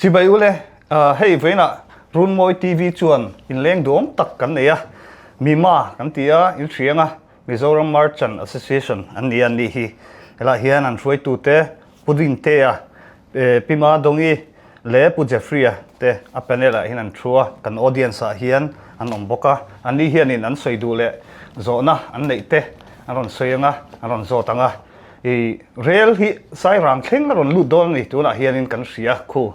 Chibai ule, hei vawiinah Runmawi TV chuan inleng duhawm tak kan nei a, Mima kan ti a, in hriang a, Mizoram Merchant Association an ni a, an nih hi. Helaiah hian an hruaitute Pu Rintea, Pi Madongi leh Pu Jeffrey-a te a panel ah hian an thu a, kan audience ah hian an awm bawk a. Anni hianin an sawi duh leh zawhna an neih te an rawn sawi ang a, an rawn zawt ang a. I rel hi Sairang thleng a rawn lut dawn a ni tunah hianin kan hria khu.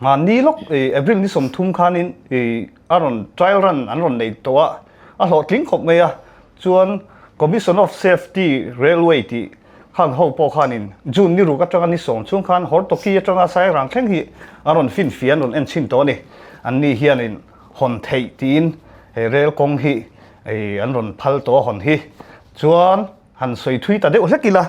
Mahni lawk i April ni 30 khanin i a rawn trial run an rawn nei tawh a, a hlawhtling khawp mai a. Chuan Commission of Safety Railway tih khang ho pawh khanin June ni ruk atanga ni 10 chhung khan Hortoki atanga Sairang thleng hi an rawn finfia an rawn en chhin tawh a ni. Anni hianin hawn theih tiin he rel kawng hi an rawn phal tawh a hawn hi. Chuan han sawi thui ta deuh hlek ila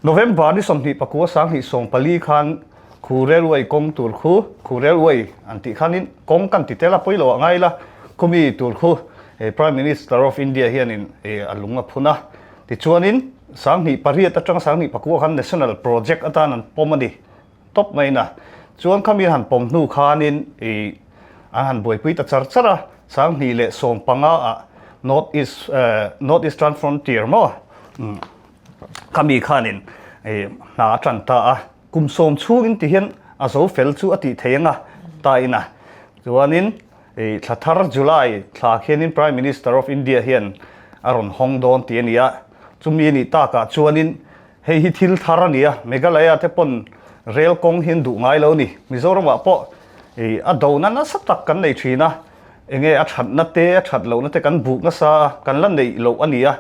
November ni 29 2014 khan Khu Railway kawng tur khu, Khu Railway an tih khanin kawng kan ti tel a pawi lo ah ngai ila, khumi tur khu Prime Minister of India hianin a lung a phun a. Tichuanin 2008 atanga 2009 khan National Project atan an pawm a ni tawp mai na. Chuan khami han pawm hnu khanin an han buaipui ta char char a, 2015 ah North East North Eastern Frontier maw khami khanin hna a tan ta a. Kum 10 chhungin ti hian a zo fel chu a tih thei ang a, ta in a. Chuanin thla thar July thla khianin Prime Minister of India hian a rawn hawng dawn tih a ni a. Chumi a nih takah chuanin hei hi thil thar a ni a, Meghalaya te pawn rel kawng hi an duh ngai lo a ni. Mizoramah pawh a dona nasa tak kan nei thin a, enge a thatna te a that lohna te kan buk nasa a, kan la neih loh a ni a.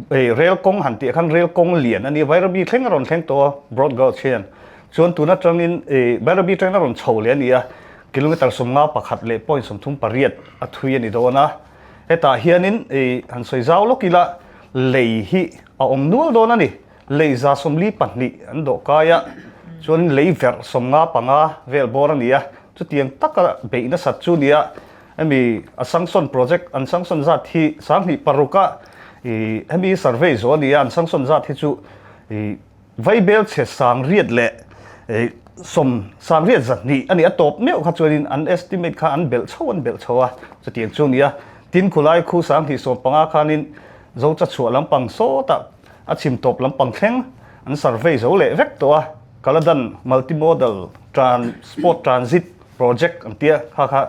Hei rel kawng han tih khan rel kawng lian a ni a, Bairabi thleng a rawn thleng tawh a, broad gauge hian. Chuan tun atangin ih Bairabi atangin a rawn chho leh a ni a, kilometre 51 leh point 38 a thui a ni dawn a. Hetah hianin ih han sawi zau lawk ila lei hi a awm nual dawn a ni. Lei 42 an dawh kai a, chuanin lei verh 55 vel bawr a ni a, chutiang taka beih nasat chu a ni a. Hemi a sanction project an sanction zat hi 2006 a ih hemi survey zawh a ni a, an sanction zat hi chu ih vaibel chhe 800 leh ih sawm 802 a ni a tawp meuh kha chuanin an estimate kha an belh chho an belh chho a chutiang chu a ni a. Tin khulai khu 2015 khanin Zocha chhuah lampang sawtah a chhim tawp lampang thleng an survey zo leh vek tawh a, Kaladan Multimodal Transport Transit Project an tia kha kha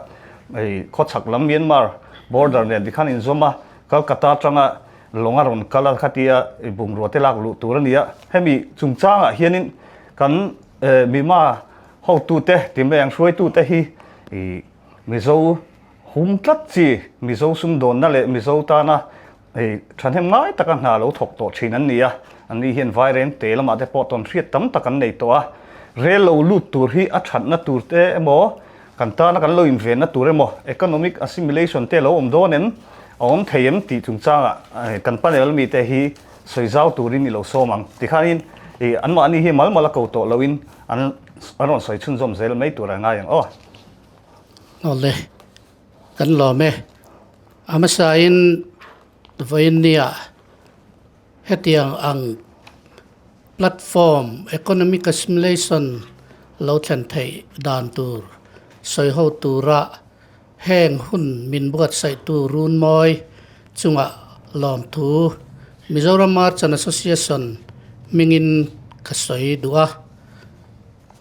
hei khawchhak lam Myanmar border nen tikhan inzawm a, Calcutta atanga lawng a rawn kal a khatia bungrua te lak luh tur a ni a. Hemi chungchangah hianin kan Myanmar hotute ti mai ang hruaitute hi Mizo hum tlat chi Mizo sumdawnna leh Mizo tana Hei thahnem ngai taka hna lo thawk tawh thin an ni a, anni hian vaireng te lamah te pawh tawn hriat tam tak an nei tawh a, rel lo lut tur hi a thatna tur te emaw, kan tana kan lo invenna tur emaw, economic assimilation te lo awm dawn em, a awm thei em tih chungchangah kan panel mite hi sawi zau turin i lo sawm ang. Tikhanin anmahni hi mal mal a ko tawh loin an rawn sawi chhunzawm zel mai tur a ngai ang aw. Awle, kan lawm e. A hmasain vawiin nia hetiang ang platform economic assimilation lo thlen theih dan tur sawi ho tura heng hun min buatsaihtu Runmawi chungah lawmthu Mizoram Merchant Association hmingin ka sawi duh a.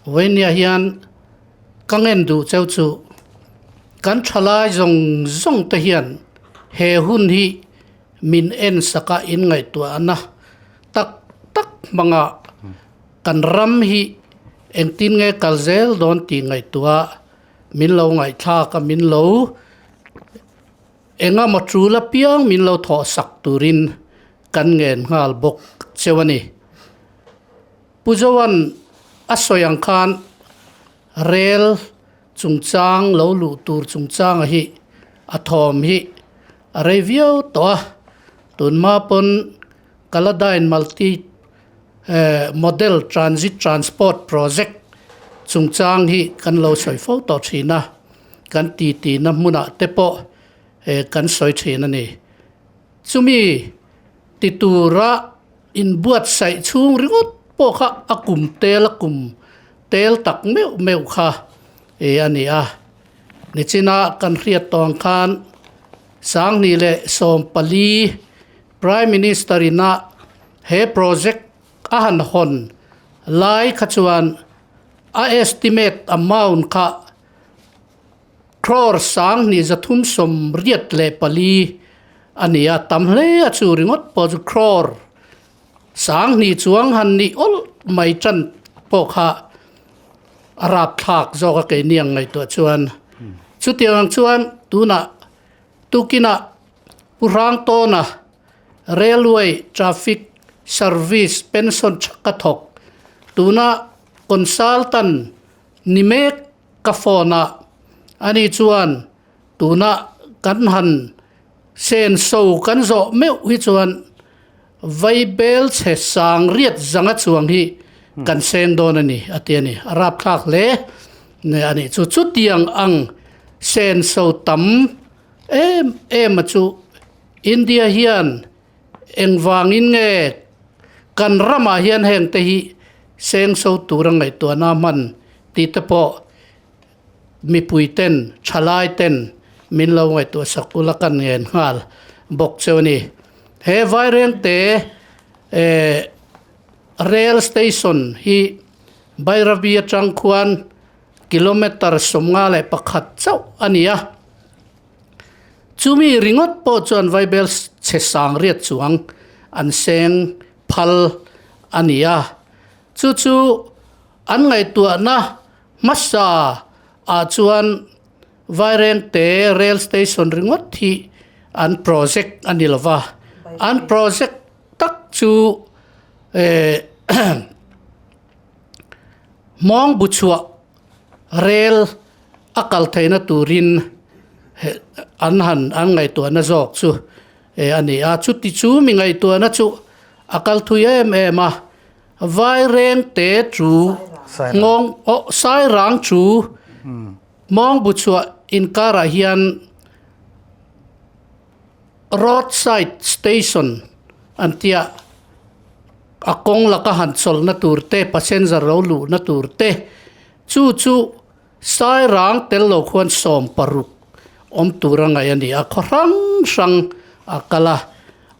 Vawiin nia hian Ka ngen duh cheu chu kan thalai zawng zawng te hian he hun hi min en sak a in ngaihtuahna tak tak hmanga kan ram hi engtin nge kal zel dawn tih ngaihtuah min lo ngaihthlak a min lo engemaw tul apiang min lo thawh sak turin kan ngen nghal bawk cheu a ni. Pu Joan a sawi ang khan rel chungchang lo luh tur chungchanga hi a thawm hi a rei viau tawh a, tunhma pawn Kaladain Multi Model Transit Transport Project chungchang hi kan lo sawi fo tawh thin a, kan titi na hmunah te pawh kan sawi thin a ni. Chumi ti tura Inbuatsaih chhung ringawt pawh kha a kum tel a kum tel tak meuh meuh kha. a ni a. Nichina kan hriat tawng khan 2014 Prime Minister ina he project a han hawn lai kha chuan a estimate amount kha crore 2384 a ni a, tam hle a chu ringawt pawh chu crore 2000 chuang han nih awlh mai tan pawh kha a rapthlak zawk a keini ang ngaihtuah chuan. Chutiang ang chuan tunah tukinah Pu Hrangtawna Railway Traffic Service pension ka thawk tuna consultant ni mek ka phone a, ani chuan tuna kan han senso kan zawh meuh hi chuan vaibel chhe sang riat zanga chuang hi kan seng dawn a ni a ti a ni. A rapthlak hle a nih chu. Chutiang ang senso tam em em a chu India hian engvangin nge kan ramah hian heng te hi sengso tura ngaihtuahna hman tih te pawh mipui ten thalai ten min lo ngaihtuah sak ula kan ngen nghal bawk cheu a ni. He Vairengte eh rail station hi Bairabi atang khuan kilometre 51 chauh a ni a. Chumi ringawt pawh chuan Vaibel chhe sang riat chuang an seng phal a ni a. Chu chu an ngaihtuahna hmasa ah chuan Vairengte Rail Station ringawt hi an project a ni lova. An project tak chu eh Hmawng bu chhuah rel a kal theihna turin an han an ngaihtuahna zawk chu a ni a. Chuti chu mi ngaihtuahna chu a kal thui em em a, Vairengte chu nghawng aw Sairang chu Hmawng bu chhuah inkarah hian Road side station an tia a kawng laka han chawlhna tur te passenger lo luhna tur te chu chu Sairang tel lo khuan 16 awm tur a ngaih a ni a khaw hrang hrang a kal a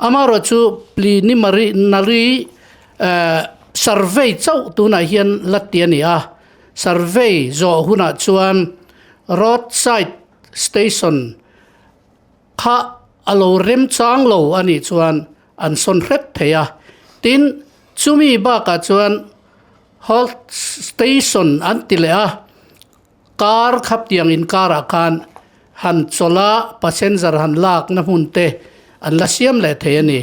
amaherawh chu preliminary eh survey chauh tunah hian la ti a ni a survey zawh hunah chuan road side station Kha a lo remchang lo a nih chuan an sawn hret thei a. Tin, chumi bakah chuan halt station an ti leh a, car khap tiang inkarah khan han chawlh a, passenger han lakna hmun te an la siam leh thei a ni.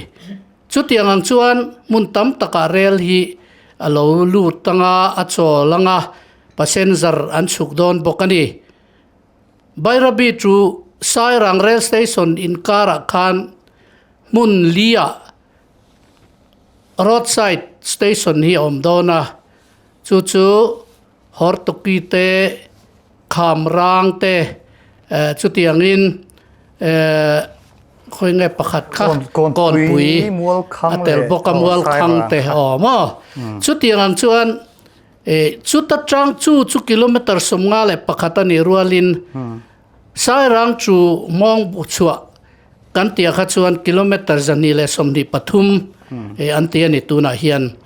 Chutiang ang chuan hmun tam takah rel hi a lo lut anga a chawl anga passenger an chhuk dawn bawk a ni. Bairabi chu Sairang Rail Station inkarah khan hmun liah roadside station hi a awm dawn a, chu chu Hortuki te, Khamrang te eh chutiangin eh khawi nge pakhat kha Kawnpui a tel bawk a Mualkhang te a awm aw. Chutiang ang chuan Eh, chuta tang chu chu kilometer 51 a nih rualin Sairang chu mawng bu chhuah kan tih ah kha chuan kilometer 223 eh an ti a ni tunah hian.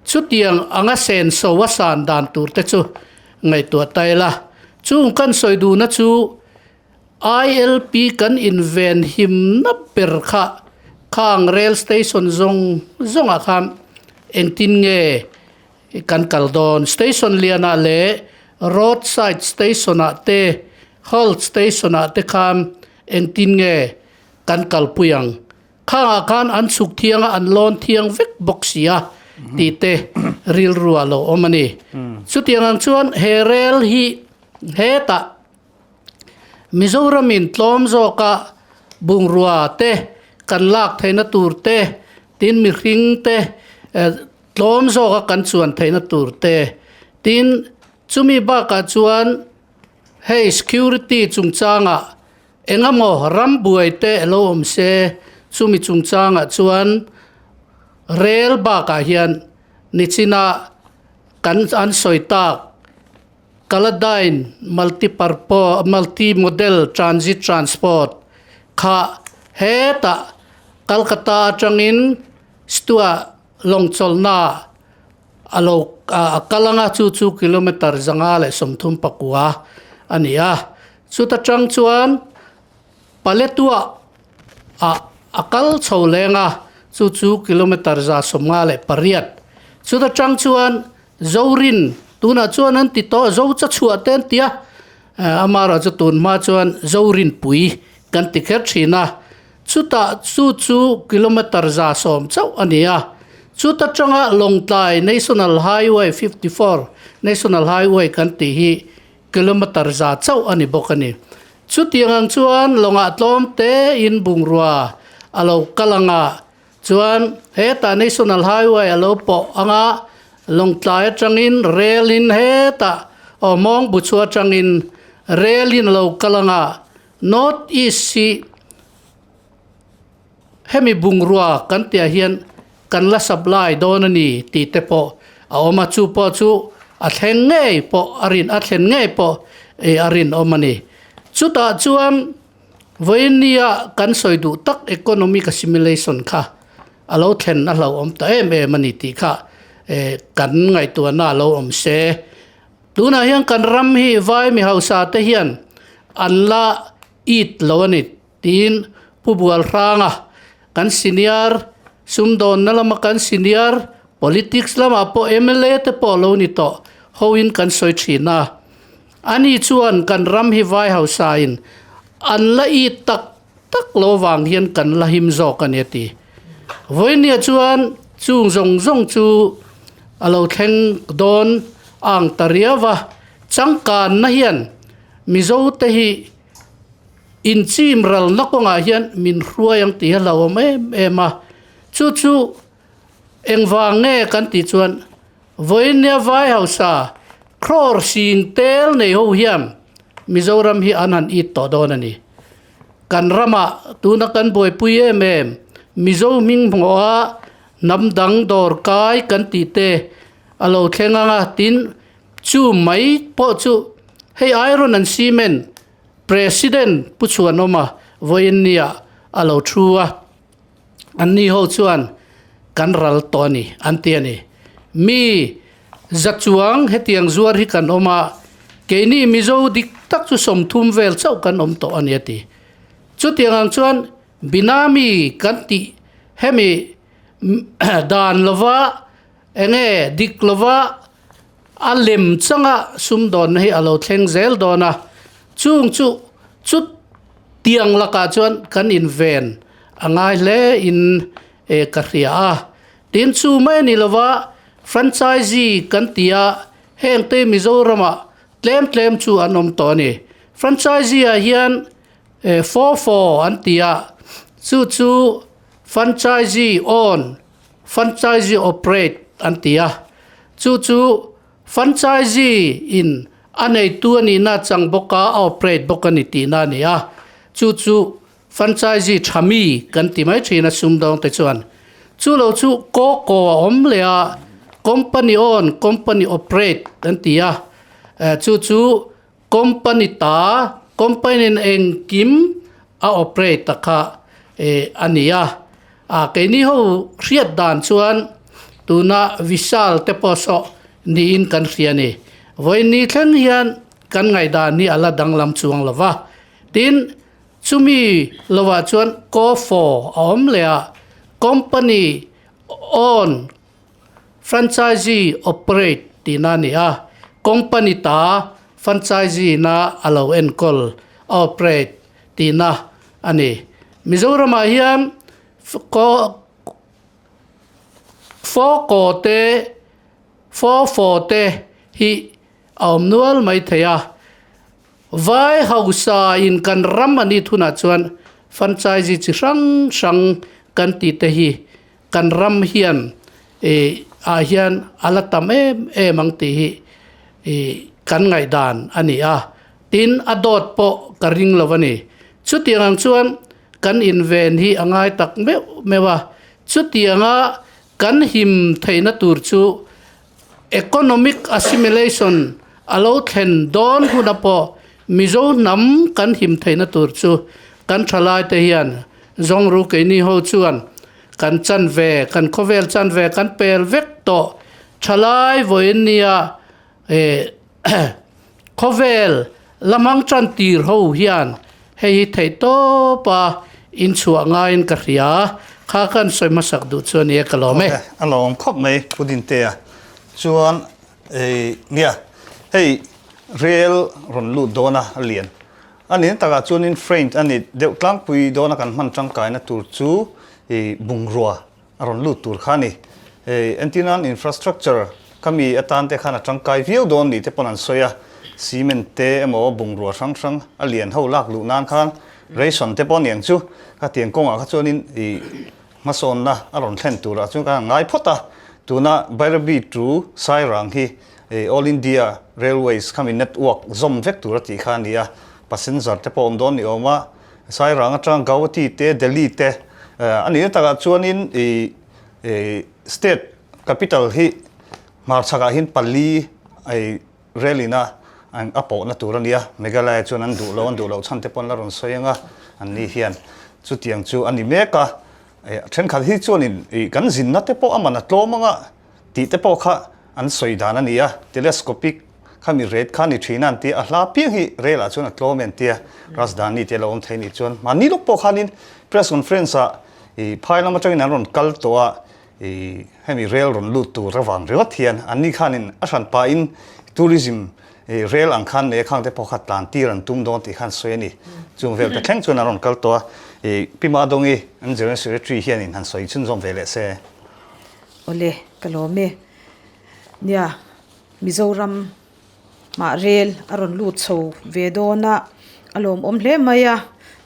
Chutiang anga senso a san dan tur te chu ngaihtuah ta ila. Chung kan sawi duhna chu ILP kan inven himna ber kha khang rail station zawng zawngah khan engtin nge Kan kal dawn. Station lianah leh road side station ah te, halt station ah te khan engtin nge kan kalpui ang? Khangah khan an chhuk thiang a, an lawn thiang vek bawk si a tih te rilru ah lo awm a ni. Chutiang ang chuan he rel hi hetah Mizoramin tlawm zawka bungrua te kan lak theihna tur te, tin mihring te Tlawm zawka kan chuan theihna tur te. Tin, chumi bakah chuan hei security chungchangah engemaw ram buai te lo awm se, chumi chungchangah chuan rel bakah hian nichina kan an sawi tak. Kaladyne Multi-purpo Multi-Model Transit Transport kha hetah Calcutta atangin Stua lawngchawlhna a lo a kal anga chu chu kilometre 539 a ni a. Chuta tang chuan Paletwa ah a kal chho leng a, chu chu kilometre 158. Chuta tang chuan Zorin tunah chuan an ti tawh Zo cha chhuah te an ti a, amaherawh chu tun hma chuan Zorinpui kan ti kher thin a, chutah chu chu kilometre 110 chauh a ni a. Chuta tanga Lawngtlai National Highway 54 National Highway kan tih hi kilometre 100 chauh a ni bawk a ni. Chutiang ang chuan lawngah tlawm tein bungrua a lo kal ang a, chuan hetah National Highway a lo pawh ang a, Lawngtlai atangin rel in hetah aw Mawngbuchhu atangin rel in a lo kal ang a, North East hi Hemi bungrua kan tihah hian kan la supply dawn a ni tih te pawh a awm a, chu pawh chu a thleng ngei pawh a rin a thlen ngei pawh a rinawm a ni. Chutah chuan vawinia kan sawi duh tak economic assimilation kha a lo thlen a hlauhawm ta em em a ni tih kha kan ngaihtuahna a lo awm se. Tunah hian kan ram hi vai mi hausa te hian an la it lo a ni. Tiin Pu Bualhranga, kan senior, sumdawnna lama kan senior, politics lamah pawh mla te pawh lo ni tawh hoin kan sawi thin a. Ani chuan kan ram hi vai hausain an la it tak tak lo vang hian kan la him zawk a ni a ti. Vawinia chuan chung zawng zawng chu a lo thleng dawn ang ta riau va, changkanna hian Mizote hi Inchim ralna kawngah hian min hruai ang tih a hlauhawm em em a, chu chu engvang nge kan tih chuan vawinia vai hausa crore sing tel nei ho hian Mizoram hi an han it tawh dawn a ni. Kan ramah tuna kan buaipui em em Mizo hming hmawha hnam dang dawr kai kan tih te a lo thleng ang a, tin chu mai pawh chu hei iron and cement President Pu Chhuanawma vawiin nia a lo thu a, anni ho chuan kan ral tawh a ni an ti a ni. Mi za chuang hetiang zuar hi kan awm a, keini Mizo dik tak chu 30 vel chauh kan awm tawh a ni a ti. Chutiang ang chuan Binami kan tih hemi dan lova enge dik lova A lem changa sumdawnna hi a lo thleng zel dawn a, chung chu chu tiang lakah chuan kan inven a ngai hle in ka hria a. Tin chu mai a ni lova franchisee kan ti a, heng te Mizoramah tlem tlem chu an awm tawh a ni. Franchisee ah hian 4-4 an ti a, chu chu franchisee own Franchisee operate an ti a, chu chu franchisee in a neitu a nihna chang bawk a, a operate bawk a ni tihna a ni a, chu chu franchisee tha mi kan ti mai thin a sumdawng te chuan. Chu lo chu kaw kaw a awm leh a, company own, company operate an ti a, chu chu Company ta, company in engkim a operate ta kha a ni a. A keini ho hriat dan chuan tuna Vishal te pawh saw niin kan hria a ni. Vawiin thleng hian kan ngaihdan hi a la danglam chuang lo va. Tin, chumi lovah chuan Kofo a awm leh a, company own Franchisee operate tihna a ni a, company ta franchisee na a lo enkawl, a operate tihna a ni. Mizoramah hian Fawkaw te, Fawfaw te hi a awm nual mai thei a. Vai hausa in kan ram a nih thunah chuan franchisee chi hrang hrang kan tih te hi kan ram hian ih ah hian a la tam em em ang tih hi ih kan ngaihdan a ni a, tin a dawt pawh ka ring lo a ni. Chutiang ang chuan kan inven hi a ngai tak meuh meuh a, chutianga kan him theihna tur chu economic assimilation. A lo thlen dawn huna pawh Mizo hnam kan him theihna tur chu kan thalaite hian zawngru keini ho chuan kan chan ve, kan khawvel chan ve kan pel vek tawh. Thalai vawiin nia khawvel la hmang tan tir ho hian hei hi theih tawp a inchhuah ngaiin ka hria. Kha kan sawi hmasak duh chu a nia ka lawm e. A lawm khawp mai Pu Dintea chuan Nia, hei rel rawn lut dawn a, a lian. A nih takah chuanin frame a ni deuh tlangpui dawna kan hman tangkaina tur chu ih bungrua a rawn lut tur kha a ni. Hei entir nan infrastructure kha mi atan te khan a tangkai viau dawn ni te pawn an sawi a, cement te emaw bungrua hrang hrang a lian ho lak luh nan khan ration te pawh a ni ang chu. Khatiang kawngah kha chuanin ih Hmasawnna a rawn thlen turah chuan kan han ngai phawt a, tuna Bairabi to Sairang hi All India Railways khami network zawm vek tur a tih kha a ni a, passenger te pawh awm dawn ni awm a, Sairang atang Gauhati te Delhi te a nihna takah chuanin state capital hi hmarchhakah hian pali Rel ina a pawhna tur a nia, Meghalaya chuan an duh lo, an duh loh chhan te pawh an la rawn sawi ang a, an ni hian chutiang chu a ni mek a, thenkhat hi chuanin kan zinna te pawh a man a tlawm ang a tih te pawh kha an sawi dan a ni a, telescopic khami rate kha a ni thin a an tia, a hla piang hi rel ah chuan a tlawm e an tia, Rajdhani te a lo awm thei nih chuan mahni lawk pawh khanin press conference ah phai lam atangin an rawn kal tawh a, I hemi rel rawn lut tur avang ringawt hian anni khanin a hran pahin tourism i rel ang khan nei khang te pawh kha tlan tir an tum dawn tih khan sawi a ni. Chung vel te thleng chuan an rawn kal tawh a, i Pi Madongi an General Secretary hianin han sawi chhunzawm ve leh se. Awle, ka lawm e. Nia, Mizoram mah rel a rawn lut chho ve dawn a, a lawmawm hle mai a.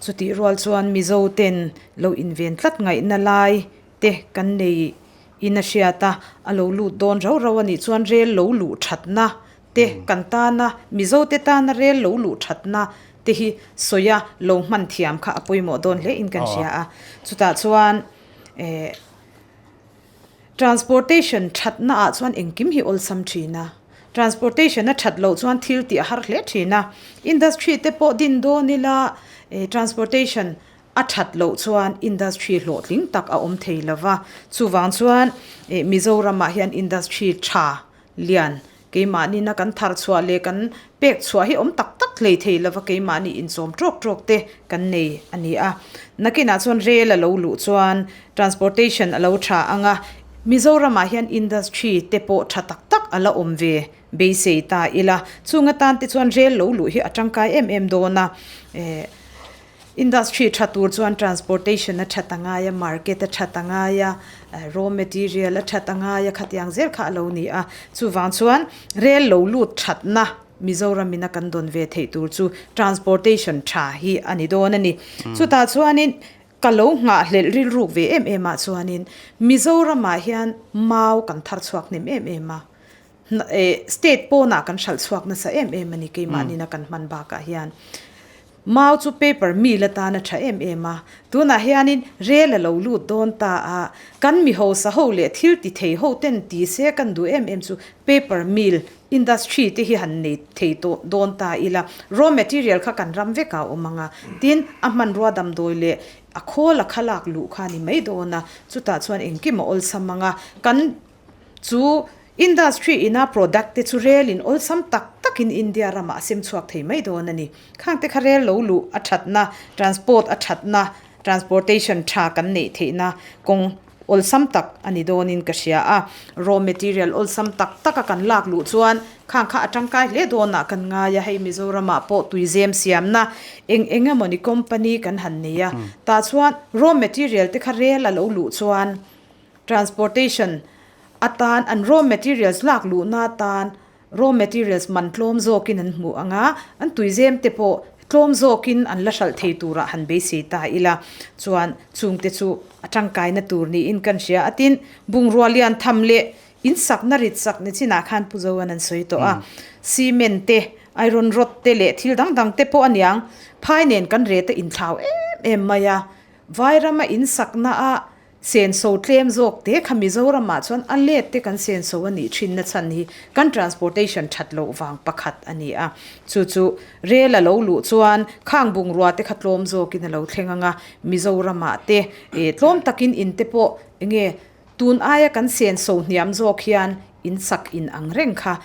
Chutih rual chuan Mizo ten lo inven tlat ngaihna lai te kan nei in a hriat a, a lo lut dawn rau rau a nih chuan rel lo luh thatna te kan tana Mizo te tana rel lo luh thatna te hi sawi a lo hman thiam kha a pawimawh dawn hle in kan hria a, chutah chuan eh transportation thatna ah chuan engkim hi awlsam thin a, transportation a that loh chuan thil tih a har hle thin a, industry te pawh din dawn ila eh transportation A that loh chuan industry hlawhtling tak a awm thei lo va, chuvang chuan Mizoramah hian industry tha lian keimahni-na kan thar chhuah leh kan pek chhuah hi awm tak tak hlei thei lo va, keimahni inchawm tawk tawk te kan nei a ni a. Nakinah chuan rel a lo luh chuan transportation a lo tha ang a, Mizoramah hian industry te pawh tha tak tak a la awm ve beisei ta ila, chung atan te chuan rel lo luh hi a tangkai em em dawn a. Industry tha tur chuan transportation a that a ngai a, market a that a ngai a, raw material a that a ngai a, khatiang zel kha a lo ni a. Chuvang chuan rel lo lut thatna Mizoram ina kan dawn ve theih tur chu transportation tha hi a ni dawn a ni. Chutah chuanin ka lo nghahhlelh rilruk ve em em ah chuanin Mizoramah hian mau kan thar chhuak hnem em em a. State pawnah kan hralh chhuak nasa em em a ni keimahni-na kan hman bakah hian. Mau chu paper mill atan a tha em em a, tunah hianin rel a lo lut dawn ta a, kan mi hausa ho leh thil ti thei ho ten ti se kan duh em em chu paper mill industry te hi han nei thei tawh dawn ta ila, raw material kha kan ram vekah a awm ang a, tin a hmanrua damdawi leh a khawl a kha lak luh kha a ni mai dawn a, chutah chuan engkim a awlsam ang a, kan Chu industry ina product te chu rel in awlsam tak takin India ramah a sem chhuak thei mai dawn a ni. Khang te kha rel lo luh a thatna, transport a thatna, transportation tha kan neih theihna kawng awlsam tak a ni dawnin ka hria a. Raw material awlsam tak taka kan lak luh chuan khang kha a tangkai hle dawnah kan ngai a, hei Mizoramah pawh tuizem siamna eng eng emawni company kan han nei a, tah chuan raw material te kha rel a lo luh chuan Transportation atan an raw materials lak luhna atan raw materials man tlawm zawkin an hmuh ang a, an tuizem te pawh tlawm zawkin an la hralh thei turah han beisei ta ila chuan chungte chu a tangkaina tur niin kan hria a. Tin, bungrua lian tham leh in sakna rit sak ni chinah khan Pu Zoan an sawi tawh a, cement te, iron rod te leh thil dang dang te pawh aniang phai nen kan rate a inthlau em em mai a, Vairama in sakna a. Senso tlem zawk te kha Mizoramah chuan a let te kan senso a nih thin na chhan hi kan transportation that loh vang pakhat a ni a. Chu chu rel a lo luh chuan khang bungrua te kha tlawm zawkin a lo thleng ang a, Mizoramah te tlawm takin in te pawh enge tun aia kan senso hniam zawk hian in sak in ang reng kha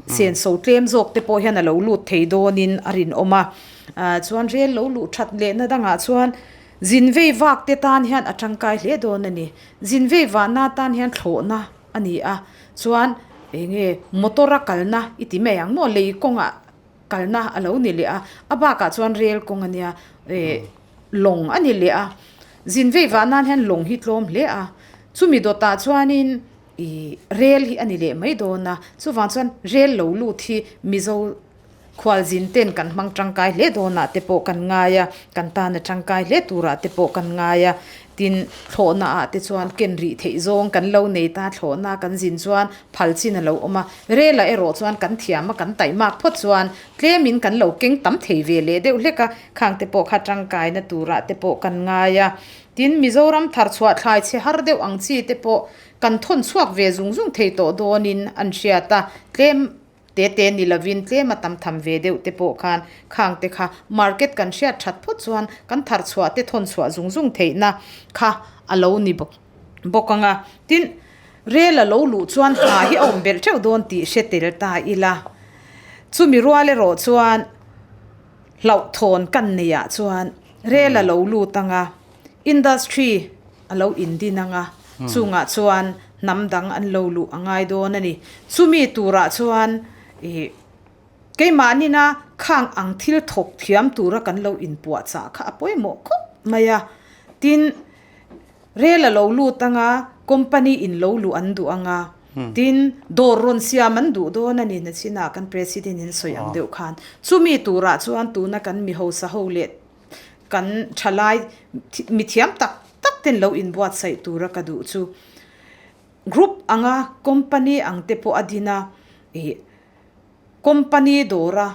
Senso tlem zawk te pawh hian a lo lut thei dawnin a rinawm a. Chuan rel lo luh that lehna dangah chuan zin vei vak te tan hian a tangkai hle dawn a ni. Zin vei vahna tan hian thlawhna a ni a. Chuan enge motor a kalna i ti mai ang maw lei kawngah kalna a lo ni leh a. A bakah chuan rel kawng a nia eh lawng a ni leh a. Zin vei vah nan hian lawng hi tlawm hle a. Chumi dawtah chuanin. Ih rel hi a ni leh mai dawn a, chuvang chuan rel lo lut hi Mizo khualzin ten kan hmang tangkai hle dawnah te pawh kan ngai a, kan tana tangkai hle turah te pawh kan ngai a, tin thlawhna ah te chuan ken rih theih zawng kan lo nei ta, thlawhna kan zin chuan phal chin a lo awm a, relah erawh chuan kan thiam a kan taihmak phawt chuan tlemin kan lo keng tam thei ve leh deuh hlek a, khang te pawh kha tangkaina turah te pawh kan ngai a, tin Mizoram tharchhuah thlai chhe har deuh ang chi te pawh Kan thawn chhuak ve zung zung thei tawh dawnin an hriat a, tlem te te ni lovin tlem a tam tham ve deuh te pawh khan khang te kha market kan hriat that phawt chuan kan thar chhuah te thawn chhuah zung zung theihna kha a lo ni bawk ang a. Tin, rel a lo luh chuan hna hi a awm belh theuh dawn tih hre tel ta ila. Chumi rual erawh chuan hlauhthawn kan neihah chuan rel a lo lut ang a, industry a lo indin ang a, chungah chuan hnam dang an lo luh a ngai dawn a ni. Chumi turah chuan ih keimahnin-a khang ang thil thawk thiam tura kan lo inpuahchah kha a pawimawh khawp mai a. Tin, rel a lo lut ang a, company in lo luh an duh ang a, tin, dawr rawn siam an duh dawn a ni nachinah kan President in sawi ang deuh khan. Chumi turah chuan tuna kan mi hausa ho leh Kan thalai mithiam tak tak ten lo inbuatsaih tura ka duh chu group anga company ang te pawh a din a ih company dawra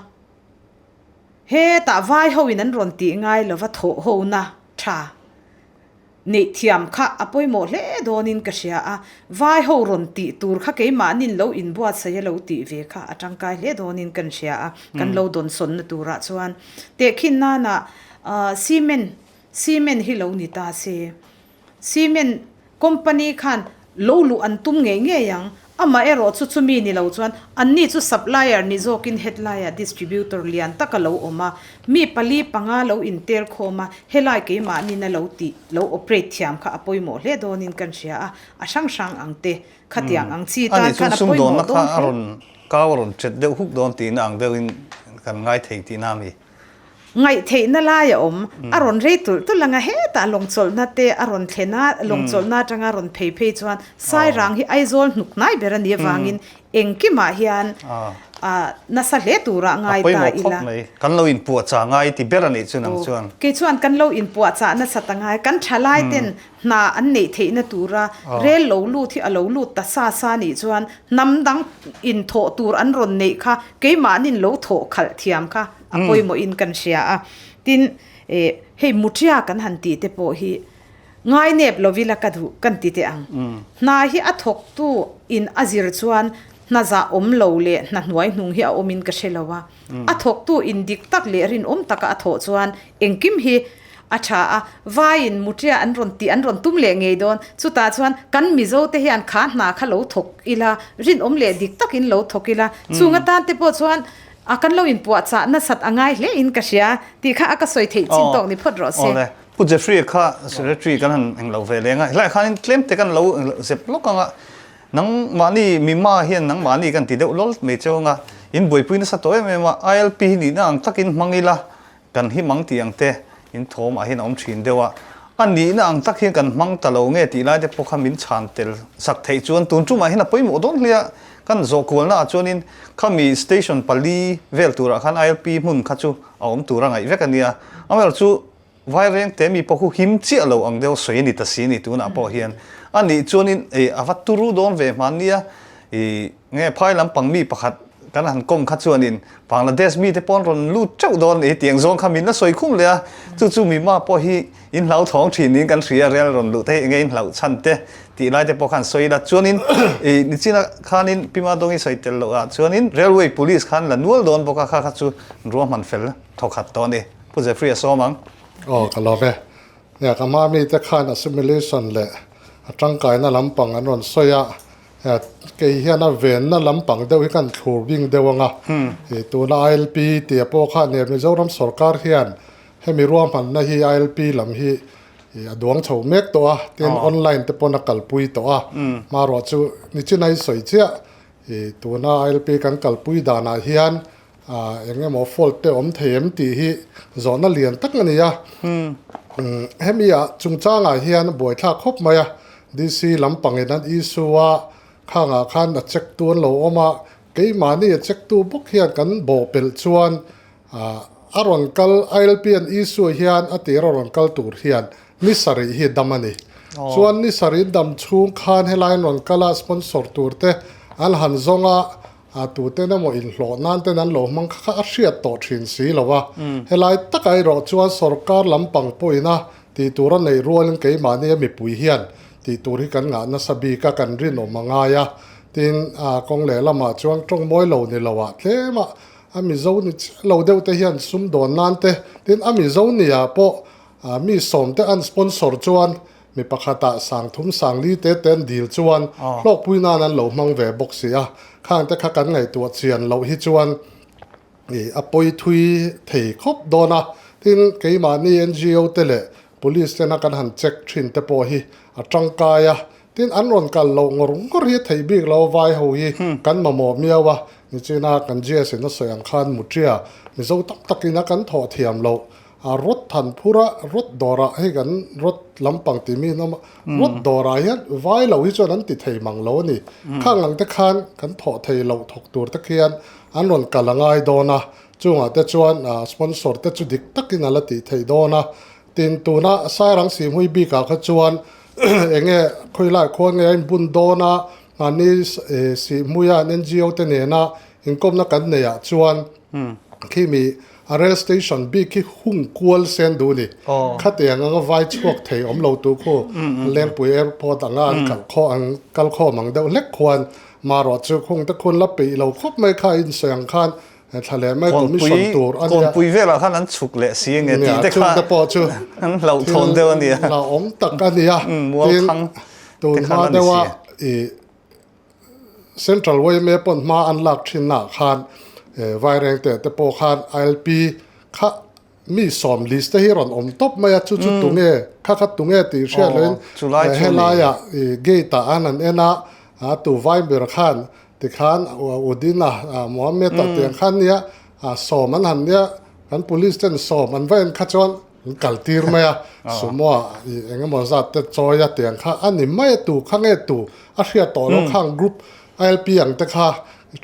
hetah vai ho in an rawn tih ngai lova thawh ho na tha. Neih thiam kha a pawimawh hle dawnin ka hria a, vai ho rawn tih tur kha keimahnin lo inbuatsaih a lo tih ve kha a tangkai hle dawnin kan hria a, kan lo dawnsawnna turah chuan tehkhin nana cement cement hi lo ni ta se, cement company khan lo luh an tum ngei ngei ang, amaherawh chu chumi ni lo chuan anni chu supplier ni zawkin hetlaiah distributor lian tak a lo awm a, mi pali panga lo intel khawm a, helai keimahnin a lo tih lo operate thiam kha a pawimawh hle dawnin kan hria a, a hrang hrang ang te khatiang ang chi tan khan a pawimawh dawn hle. Ani chu sumdawnna kha a rawn kau a rawn chet deuh huk dawn tihna ang deuhin kan ngai thei tihna a mi? Ngaihtheihna lai a awm. A rawn rei tulh tulh ang a, hetah lawngchawlhna te a rawn thlen a, lawngchawlhna atanga rawn phei phei chuan Sairang hi Aizawl hnuk hnai ber a nih avangin engkimah hian nasa hle turah ngai ta ila. Kan lo inpuahchah ngai ti ber a nih chu nang chuan. Kei chuan kan lo inpuahchah nasa ta ngai. Kan thalai ten hna an neih theihna tura rel lo lut hi a lo lut ta sa sa nih chuan hnam dang inthawh tur an rawn neih kha keimahnin lo thawh khalh thiam kha a pawimawhin kan hria a. Tin, eh, hei mutia kan han tih te pawh hi ngainep lovila ka duh kan ti teh ang. Hna hi a thawktu in a zir chuan hna zah awm lo leh hna hnuai hnung hi a awmin ka hre lo a. A thawktu in dik tak leh rinawm taka a thawh chuan engkim hi a tha a. Vaiin mutia an rawn tih an rawn tum leh ngei dawn. Chutah chuan kan Mizo te hian kha hna kha lo thawk ila, rinawm leh dik takin lo thawk ila. Chung atan te pawh chuan A kan lo inpuahchah nasat a ngai hle in ka hria tih kha a ka sawi theih chin tawk ni phawt rawh se. Awle, Pu Jeffrey kha Secretary kan han englo ve leng a, helaiah khanin tlem te kan lo zep lawk ang a, nangmahni mima hian nangmahni kan ti deuh lawl mai cheu ang a, in buaipui nasa tawh em em a, ILP hi nihna ang takin hmang ila, Kan him ang tih ang te in thawm ah hian a awm thin deuh a, a nihna ang tak hian kan hmang ta lo nge tih lai te pawh kha min chhan tel sak theih chuan tun tumah hian a pawimawh dawn hle a, kan zawh kualna ah chuanin khami station pali vel turah khan ILP hmun kha chu a awm tur a ngaih vek a nia, amaherawhchu chu Vaireng te mi pawh khu him chiah lo ang deuh sawi a ni ta si ni tunah pawh hian a nih chuanin ei a va turu dawn ve hmannia i nge phai lampang mi pakhat. kan han kawm kha chuanin Bangladesh mite pawh an rawn lut teuh dawn a ni tiang zawng kha min la sawi khum leh a, chu chu mima pawh hi in hlauthawng thin niin kan hria, rel rawn luh te hi enge in hlauh chhan te tih lai te pawh khan sawi ila chuanin ih nichina khanin Pi Madongi sawi tel loh ah chuanin Railway Police khan la nual dawn bawk a, kha kha chu ruahman fel thawkhat tawh a ni. Pu Jeffrey a sawm ang. Aw ka lawm e. Nia ka hma mite khan assimilation leh a tangkaina lampang an rawn sawi a, Kei hian a venna lampang deuh hi kan thlur bing deuh ang a, tuna ILP tia pawh kha nia Mizoram sorkar hian hemi ruahmanna hi ILP lam hi a duang chho mek tawh a, tin online te pawn a kalpui tawh a, hmaruah chu nichin a i sawi chiah, tuna ILP kan kalpui danah hian eng emaw fault te awm thei em tih hi zawhna lian tak a ni a. Hemi ah chungchangah hian buaithlak khawp mai a, DC lampangin an issue a, khangah khan a check tu an lo awm a, keimahni a check tu bawk hian kan bawhpelh chuan a rawn kal ILP an issue hian a tir a rawn kal tur hian ni sarih hi dam a ni. Chuan ni sarih dam chhung khan helai an rawn kal a sponsor tur te an han zawng a, A tuten emaw inhlawh nan ten an lo hmang kha kha a hriat tawh thin si lo a. Helai takah erawh chuan sorkar lampang pawhin a tih tur a neih rualin keimahni a mipui hian tih tur hi kan ngah nasa bik a, kan rinawm a ngai a. Tin, kawng lehlamah chuan tawng mawi lo ni lo ah tlem a, a Mizo ni chiah lo deuh te hian sumdawn nan te, tin a Mizo ni ah pawh mi sawm te an sponsor chuan Mi pakhatah sangthum sangli te te an dil chuan hlawkpui nan an lo hmang ve bawk si a, khang te kha kan ngaihtuah chian loh hi chuan ih a pawi thui thei khawp dawn a. Tin, keimahni NGO te leh Police tena kan han check thin te pawh hi a tangkai a, tin an rawn kal loh ngawr ngawr hi a theih bik lo, vai ho hi kan mamawh miau a, nichina kan GS in a sawi ang khan Mutia Mizo tak takin a kan thawh thiam loh A rawt than phur a, rawt dawrah hei kan rawt lampang timi an awm a, rawt dawrah hian vai lo hi chuan an ti thei mang lo a ni. Khang ang te khan kan thawh thei loh thawk tur te khian an rawn kal a ngai dawn a, chungah te chuan sponsor te chu dik takin a la tih theih dawn a. Tin, tuna Sairang Sihmui bikah kha chuan enge khawilai khuan nge a inbun dawn a, mahni Sihmuia NGO te nena inkawmna kan neihah chuan khimi A rail station bik hi hung kual sen duh a ni. Khatiang anga vai chhuak thei awm lo tu khu Lengpui airport anga an kal khaw an kal khawm ang deuh hlek khuan marawh chu khung te khun la peih lo khawp mai kha insawi ang khan thla leh mai commission tur a nia. Kawnpui velah khan an chhuk leh si nge tih te kha te pawh chu an hlauhthawn deuh a nia. Hlauhawm tak a nia. Mualkhang te khan a ni si. Central yma pawn hma an lak thinna ah khan Vairengte te pawh khan ILP kha mi sawm list te hi rawn awm tawp mai a, chu chu tunge kha kha tunge tih hriat loin helaia gate ah an han en a, a tu vai ber khan tikhan Udina Mohammed-a tiang khan nia sawm an han nia kan police ten sawm an va en kha chuan An kal tir mai a, sumo ah ih eng emaw zat te chawi a tiang kha a ni mai a tu kha nge tu a hriat tawh lo khang group ILP ang te kha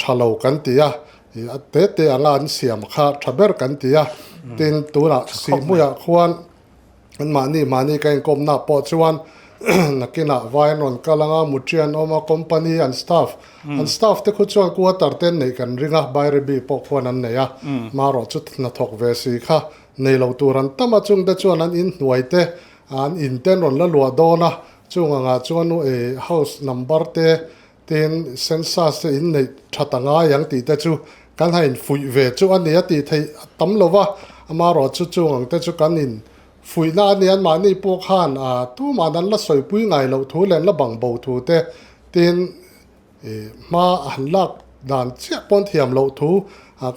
tha lo kan ti a, ih a te te anga an siam kha tha ber kan ti a, tin tunah Sihhmuiah khuan an mahni mahni ka inkawmna pawh chuan nakinah vai an rawn kal anga Muṭi an awm a company an staff an staff te khu chuan quarter te an neih kan ring a Bairabi pawh khuan an nei a, marawh chu hnathawk ve si kha Nei lo tur an tam a, chungte chuan an inhnuai te, an in te an rawn la luah dawn a, chung angah chuan house number te tin census te in neih that a ngai ang tih te chu kan han infuih ve chu a ni a tih theih a tam lo va, amaherawh chu chung ang te chu kan in fuihna a ni an mahni pawh khan tumah an la sawipui ngai loh thu leh an la bang bo thu te tin Hma a han lak dan chiah pawn thiam loh thu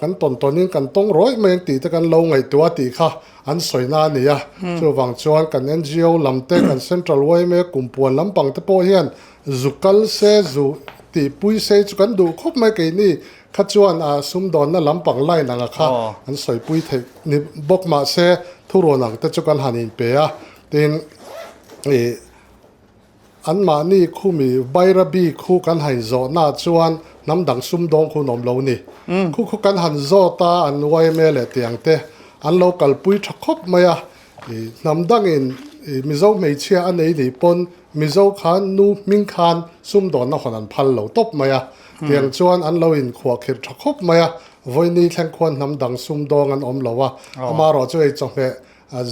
kan tawn tawnin kan tawng rawih mai ang tih te kan lo ngaihtuah tih kha an sawina a ni a. Chuvang chuan kan NGO lam te, kan Central yma kumpuan lampang te pawh hian zu kal se, zu tihpui se chu kan duh khawp mai keini kha chuan sumdawnna lampang line anga kha an sawipui theih ni bawk mahse thurawn ang te chu kan han inpe a. Tin, Anmahni khumi Bairabi khu kan han zawhna chuan hnam dang sumdawng khu an awm lo ni. Khu khu kan han zawt a, an yma leh tiang te an lo kalpui tha khawp mai a. Hnam dangin Mizo hmeichhia a nei nih pawn Mizo khan nu hming khan sumdawnna hawn an phal lo tawp mai a. Tiang chuan an lo inkhuahkhirh tha khawp mai a, Vawini thleng khuan hnam dang sumdawng an awm lo a, amaherawh chu ei chawhmeh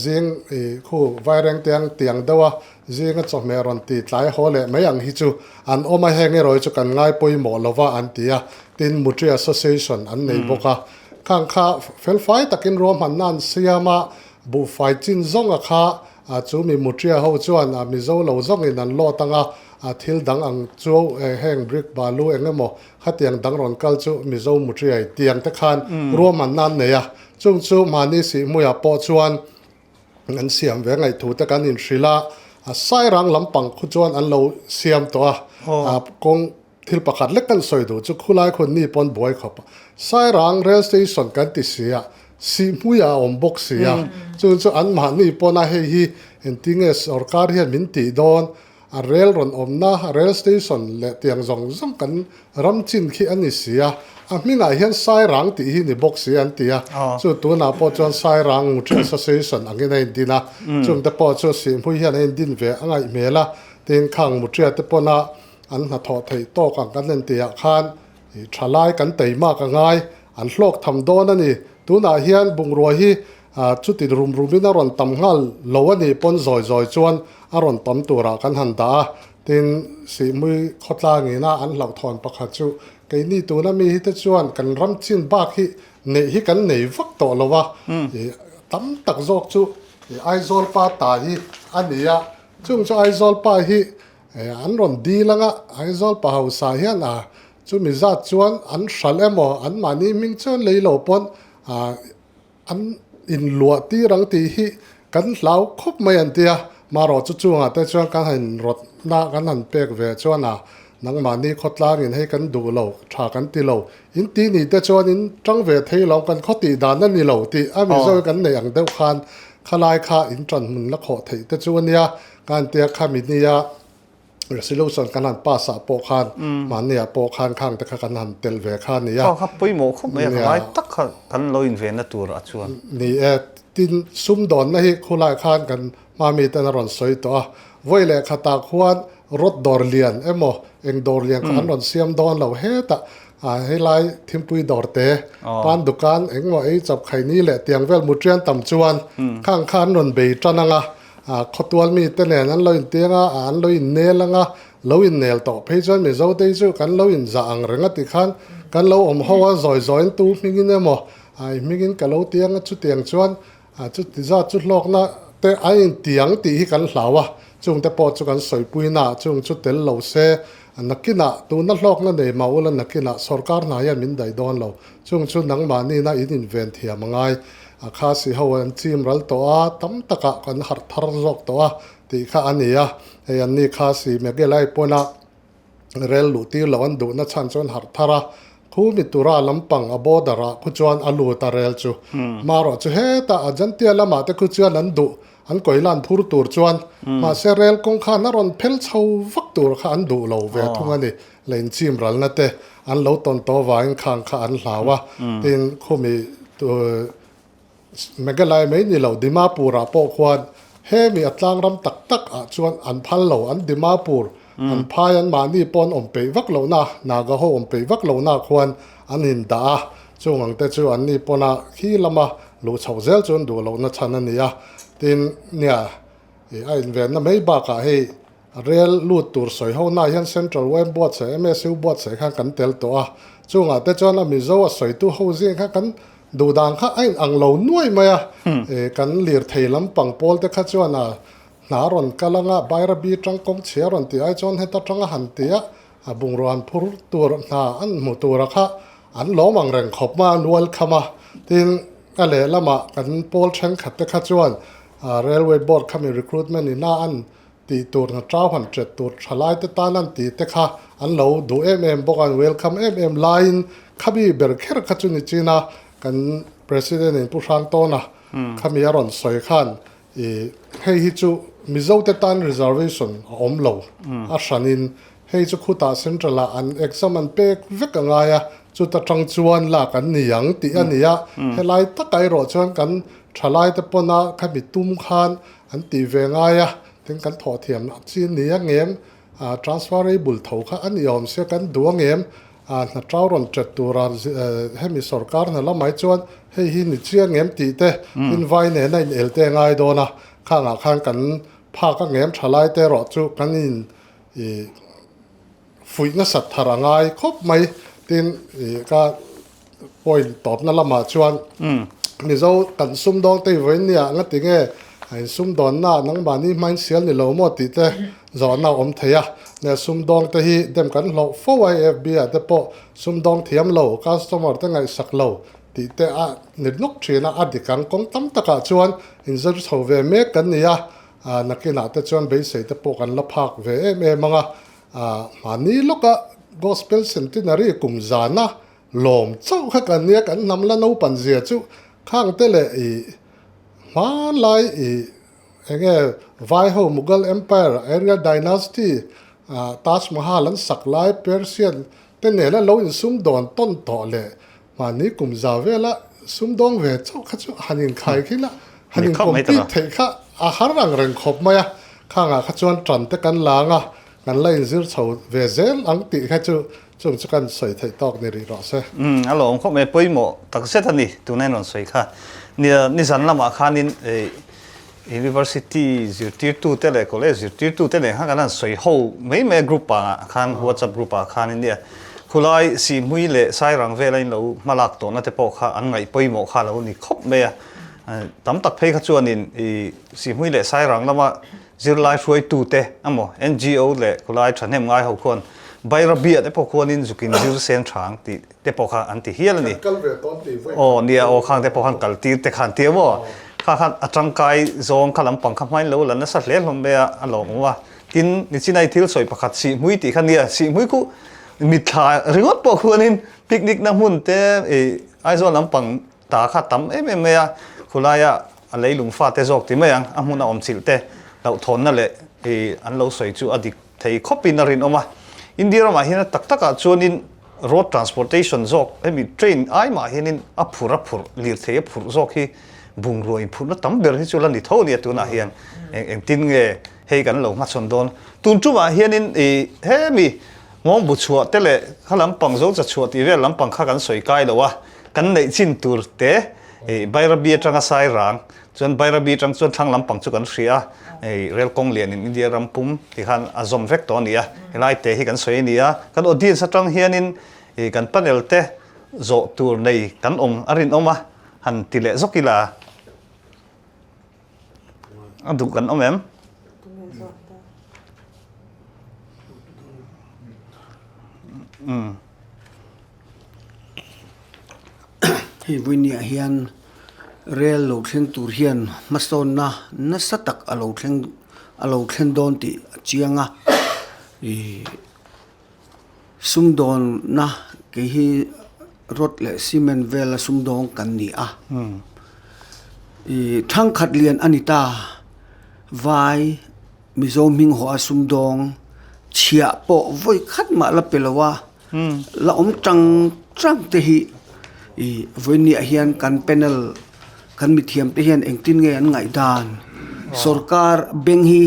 zing i khu vaireng tiang tiang deuh a, zinga chawhmeh rawn ti tlai haw leh mai ang hi chu an awm a, heng erawh hi chu kan ngai pawimawh lo va an ti a, tin Mutri Association an nei bawk a, khang kha felfai takin ruahmanna an siam a, buhfai chin zawnga kha chu mi Mutria ho chuan Mizo lo zawngin an lawt ang a, thil dang ang chu heng brick balu eng emaw Khatiang dang rawn kal chu Mizo Mutriai tiang te khan ruahmanna an nei a, chung chu mahni sihhmuiah pawh chuan an siam ve ngaihthu te kan inhrilh a, Sairang lampang khu chuan an lo siam tawh a, kawng thil pakhat lek kan sawi duh chu khulai khun ni pawn buai khawp a, Sairang rail station kan ti si a, sihhmuiah a awm bawk si a, chung chu an mahni pawn a hei hi engtinge sorkar hian min tih dawn A rel rawn awmna rail station leh tiang zawng zawng kan ram chin khi a ni si a, a hmingah hian Sairang tih hi ni bawk si an ti a, chu tunah pawh chuan Sairang Mutri Association angin a indin a, chungte pawh chu Sihhmui hian a indin ve a ngaih hmel a, tin khang Mutria te pawna an hnathawh theih tawk ang kan en tihah khan I thalai kan teimak a ngai, an hlawk tham dawn a ni. Tunah hian bungrua hi chuti rum rumin a rawn tam nghal lo a nih pawn zawi zawi chuan a rawn tam turah kan han dah a. Tin, Sihmui khawtlangina an hlauhthawn pakhat chu keini tuna mi hi te chuan kan ram chin bak hi neih hi kan nei vak tawh lo a, i tam tak zawk chu i Aizawl pa ta hi a ni a, chung chu Aizawl pa hi An rawn dil anga Aizawl pa hausa hian a chumi zat chuan an hralh emaw an mahni hming chuan lei lo pawn an inluah tir ang tih hi kan hlau khawp mai an ti a. Marawh chu chungah te chuan kan han inrawtna kan han pek ve chuan a nangmahni khawtlangin hei kan duh lo tha kan ti lo in ti ni te chuan in tang ve thei lo kan khaw tih dan a ni lo tih a Mizo kan neih ang deuh khan khalai kha in tan hmun la khawh theih te chu a nia. Kan tia khami nia resolution kan han pass ah pawh khan mahni ah pawh khan khang te kha kan han tel ve kha a ni a. Aw kha pawimawh khawp mai a, ka ngai tak kha kan lo invenna tur ah chuan. Ni e, tin sumdawnna hi khulai khan kan hmami ten a rawn sawi tawh a, vawi leh khatah khuan rod dawr lian emaw eng dawr lian kha an rawn siam dawn lo hetah helai thimpui dawr te pan dukan engmaw ei chap khaini leh tiang vel mutrian tam chuan khang kha an rawn bei tan ang a. Khawtual mite nen an lo intiang a, an lo innel ang a, lo innel tawh phei chuan Mizo te hi chu kan lo inzah ang reng a ti khan kan lo awm ho a, zawi zawiin tu hmingin emaw i hmingin ka lo tiang a, chutiang chuan chuti zat chu hlawkna te an intiang tih hi kan hlau a, chungte pawh chu kan sawipuina ah chung chu tel lo se, nakinah tuna hlawkna nei mah ula nakinah sorkar hna hian min daih dawn lo, chung chu nangmahnina in inven thiam a ngai. A khasi ho an chim ral tawh a, tam takah kan harh thar zawk tawh a tih kha a ni a. Hei an ni khasi Meghalaya pawna rel luh tir loh an duhna chhan chuan harh thar a, khu mi tura lampang a border ah khu chuan a lut a rel chu. Marawh chu hetah Ajantia lamah te khu chuan an duh, an koilan phur tur chuan mahse rel kawng khan a rawn phel chho vak tur kha an duh lo ve thung a ni. La inchim ralna te an lo tawn tawh avangin khang kha an hlau a, tin khumi Meghalaya mai ni lo Dimapur ah pawh khuan hemi a tlang ram tak tak ah chuan an phal lo, an Dimapur an phai an mahni pawh an awm peih vak lohna Naga ho awm peih vak lohna khuan an in dah a, chung ang te chu an ni pawna khi lama luh chhoh zel chu an duh lohna chhan a ni a, tin nia a invenna mai bakah hei Rel lut tur sawi ho na hian Central YM buatsaih MSU buatsaih khan kan tel tawh a, chungah te chuan a Mizo a sawitu ho zing kha kan duh dan kha a in ang lo nuai mai a, kan lirthei lampang pawl te kha chuan a hna rawn kal anga Bairabi tangkawng chhia rawn tih ai chuan heta tanga han ti a, a bungrua han phur tur hna an hmu tura kha an lawm ang reng khawp mai a, an welcome a, tin a lehlamah kan pawl thenkhat te kha chuan Railway Board khami recruitment ina an Tih tur hna tau han ṭet tur ṭhalai te tan an tih te kha an lo duh em em bawk a, an welcome em em laiin khami ber kher kha chu ni chin a, kan President in Pu Hrangtawna khami a rawn sawi khan ih hei hi chu Mizo te tan reservation a awm lo a hranin hei chu khutah Central ah an exam an pek vek a ngai a, chuta tang chuan lak an ni ang tih a ni a, helai takah erawh chuan kan ṭhalai te pawna khami tum khan An tih ve ngai a, Tin kan thawh thiam chi ni a ngem, transferable tho kha a ni awm sia kan duh a ngem, hna tau rawn tet tura hemi sorkar hna lamah hi chuan hei hi ni chiang ngem tih te tin vai nena in el te a ngai dawn a, khangah khan kan phak a ngem tha lai te erawh chu kan in ih fuih nasat thar a ngai khawp mai tin ih ka point tawpna lamah chuan Mizo kan sumdawng te vawiin nia nga ti nge a in sumdawnna nangmahni hmain sial ni lo maw tih te zawhna a awm thei a, nia sumdawng te hi dem kan hlauh fo a AFB ah te pawh sumdawng thiam lo customer te ngaihsak lo tih te a ni nuk thin a, a dik ang kawng tam takah chuan inzir chho ve mek kan ni a, nakinah te chuan beisei te pawh kan la phak ve em em ang a, mahni lawka Gospel Centenary kum zana Lawm chauh kha kan nia kan hnam la naupan zia chu khang te leh i hmanlai i enge vai ho Mughal Empire, Arya Dynasty, Taj Mahal an sak lai Persian te nena lo insum dawn tawn tawh leh mahni kum za vela sumdawng ve chauh kha chu han inkhai khin a, han in compete theih kha a har ang reng khawp mai a, khangah kha chuan tan te kan lang a, kan la inzir chho ve zel ang tih kha chu Chung chu kan sawi theih tawk ni rih rawh se. Umm a lawm khawp mai, pawimawh tak zet a ni tuna in rawn sawi kha. Nia nizan lamah khanin University zirtirtute leh college zirtirtute nen khan kan han sawi ho mai mai a group ah khan WhatsApp group ah khanin nia khulai Sihhmui leh Sairang vela in lo hmalak tawhna te pawh kha an ngaih pawimawh kha a lo ni khawp mai a. Tam tak phei kha chuanin Sihhmui leh Sairang lama Zirlai hruaitute emaw NGO leh khawlai thahnem ngai ho khuan Bairabia te pawh khuanin zukin zir sen thang tih te pawh kha an ti hial a ni. Aw nia aw khang te pawh khan kal tir te khan tia maw? Kha khan a tangkai zawng kha lampang kha hmain lo la nasa hle hlawm mai a, a lawmawm a. Tin, nichinai thil sawi pakhat Sihhmui tih kha nia, Sihhmui khu mitthla ringawt pawh khuanin picnic na hmun te ih Aizawl lampang Ta kha tam em em mai a, khulaia a leilung fate zawk ti mai ang, a hmun a awm chilh te hlauhthawnna leh i an lo sawi chu a dik thei khawpin a rinawm a. India ramah hian a tak takah chuanin road transportation zawk hemi train ai mah hianin a phur a phurh lirthei a phurh zawk hi bungrua inphurhna tam ber hi chu la ni tho a nia tunah hian engtin nge hei kan lo hmachhawn dawn. Tun tumah hianin i hemi Nghawngbu chhuah te leh kha lampang zo cha chhuah tih vel lampang kha kan sawi kai lo a, kan neih chin tur te ih Bairabi atanga Sairang chuan Bairabi atang chuan thlang lampang chu kan hria a, ih rel kawng lianin India ram pum ti khan a zawm vek tawh a ni a, helai te hi kan sawi a ni a, kan audience atang hianin ih kan panel te zawh tur nei kan awm a rinawm a, han ti leh zawk ila. A duh kan awm em? Hei vawinia hian rel lo thleng tur hian hmasawnna nasa tak a lo thleng a lo thlen dawn tih a chiang a ih Sumdawnna kei hi rod leh cement vela sumdawng kan ni a ih thangkhat lian a ni ta vai Mizo hming haw a sumdawng chhiah pawh vawi khat mah la pe lo a la awm tang tang te hi ih vawinia hian kan panel kan mithiam te hian engtin nge an ngaihdan sorkar bank hi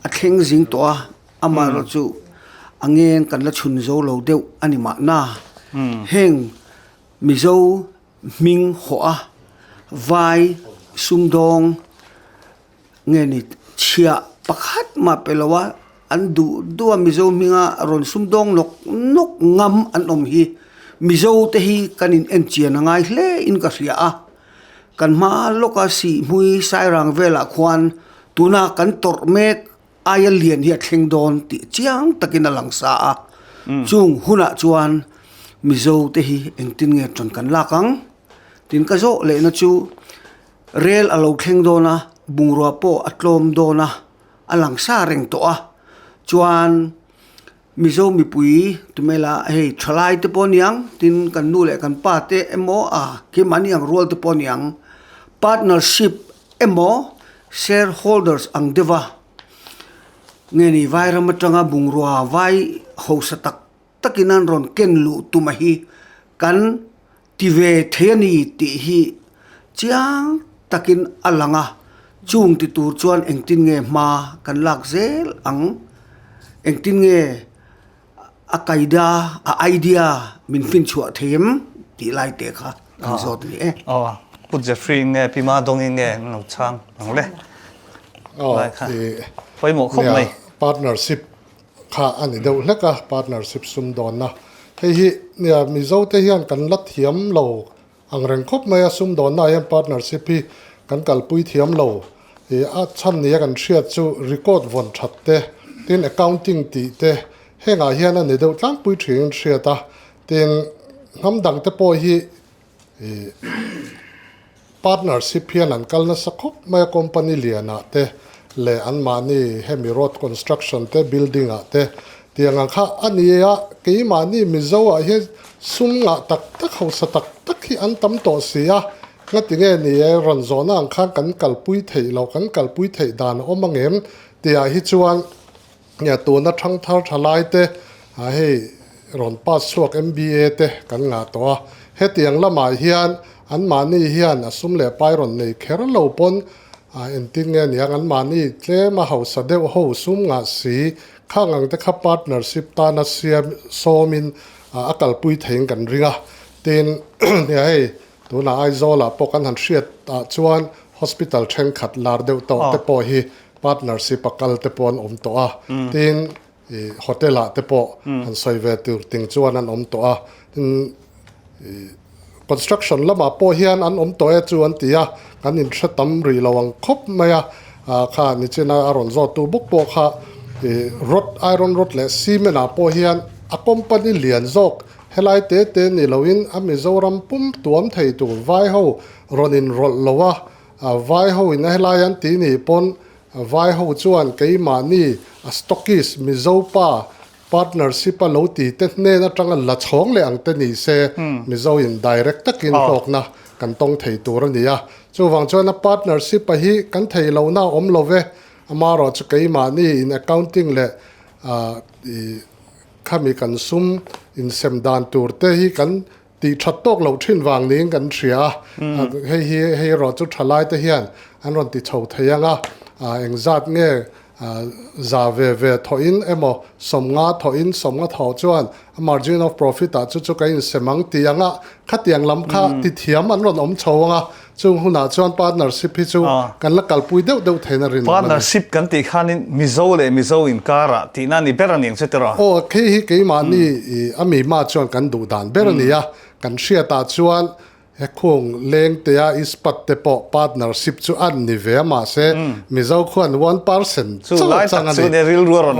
a thleng zing tawh a. Amaherawh chu a ngen kan la chhun zo lo deuh a ni mahna. Heng Mizo hming hawh a vai sumdawng nge ni chhiah pakhat mah pe lo a an duh duh a Mizo hminga rawn sumdawng nawk nawk ngam an awm hi Mizo te hi kan in en chian a ngai hle in ka hria a. Kan hma lawka Sihhmui Sairang velah khuan tuna kan tawrh mek Aia lian hi a thleng dawn tih chiang takin a lang sa a, chung hunah chuan Mizo te hi engtin nge ṭan kan lak ang? Tin ka zawh lehna chu rel a lo thleng dawn a, bungrua pawh a tlawm dawn a, a lang sa reng tawh a, chuan Mizo mipui tumela hei thalai te pawh aniang tin kan nu leh kan pa te emaw a keimahni ang rual te pawh aniang partnership emaw shareholders ang deuh a nge ni vairam atanga bungrua vai hausa tak takin an rawn ken luh tuma hi kan Ti ve thei a ni tih hi chiang takin a lang a. Chung ti tur chuan engtin nge hma kan lak zel ang? Engtin nge a kaida, a idea min finchhuah thei em tih lai te kha kan zawt ni e. Aw, Pu Jeffrey nge Pi Madongi nge an lo chhang ang le. Lai kha pawimawh khawp mai. Partnership kha a ni deuh hlek a, partnership sumdawnna. Hei hi nia Mizo te hian kan la thiam lo Ang reng khawp mai a, sumdawnna ah hian partnership hi kan kalpui thiam lo. Ih a chhan nia kan hriat chu record vawn that te, tin accounting tih te hengah hian a ni deuh tlangpui thin hriat a, tin hnam dang te pawh hi ih partnership hian an kal nasa khawp mai a, company lianah te leh anmahni hemi road construction te building ah te Tiang ang kha a ni a, keimahni Mizo ah hian sum ngah tak tak hausa tak tak hi an tam tawh si a, ngati nge ni e rawn zawhna ang khan kan kalpui theih loh, kan kalpui theih dan a awm angem tihah hi chuan tuna thangthar thalai te hei rawn pass chhuak MBA te kan ngah tawh a, hetiang lamah hian anmahni hian a sum leh pai rawn nei kher lo pawn engtin nge niang anmahni tlem a hausa deuh ho sum ngah si Khang ang te kha partnership tana siam sawmin a kalpui theiin kan ring a, tin nia hei tunah Aizawlah pawh kan han hriat ah chuan hospital thenkhat lar deuh tawh te pawh hi partnership a kal te pawh an awm tawh a, tin ih hotel ah te pawh han sawi ve tur ting chuan an awm tawh a, tin ih Construction lamah pawh hian an awm tawh e chu an ti a, kan inhre tam rih lo ang khawp mai a, kha nichina a rawn zawttu bawk pawh kha ih rod, iron rod leh cement ah pawh hian a company lian zawk helai te te ni loin a Mizoram pum tuam thei tur vai ho rawn inrawlh lo a, vai ho in a helai an ti nih pawn vai ho chuan keimahni a stockist Mizo pa Partnership a lo ti te hnen atanga la chhawng leh ang te ni se, Mizo in direct takin hlawkna kan tawng thei tur a ni a. Chuvang chuan a partnership a hi kan thei lohna a awm lo ve. Amaherawh chu keimahni in accounting leh khami kan sum insem dan tur te hi kan Tih that tawk loh thin vang niin kan hria a, hei hi hei erawh chu thalai te hian an rawn ti chho thei ang a, engzat nge za ve ve thawhin emaw sawmnga thawhin sawmnga thawh chuan a margin of profit ah chu chu ka insem ang tih ang a, khatiang lam kha ti thiam an rawn awm chho ang a, chung hunah chuan partnership hi chu kan la kalpui deuh deuh theihna rinawm a ni. Partnership kan tih khanin Mizo leh Mizo inkarah tihna a ni ber a ni ang chu tiraw? Aw, hei hi keimahni a mi hma chuan kan duh dan ber a ni a, kan hriatah chuan he khung lengtea ispat te pawh partnership chu a ni ve a mahse Mizo khuan one percent chauh chang a ni.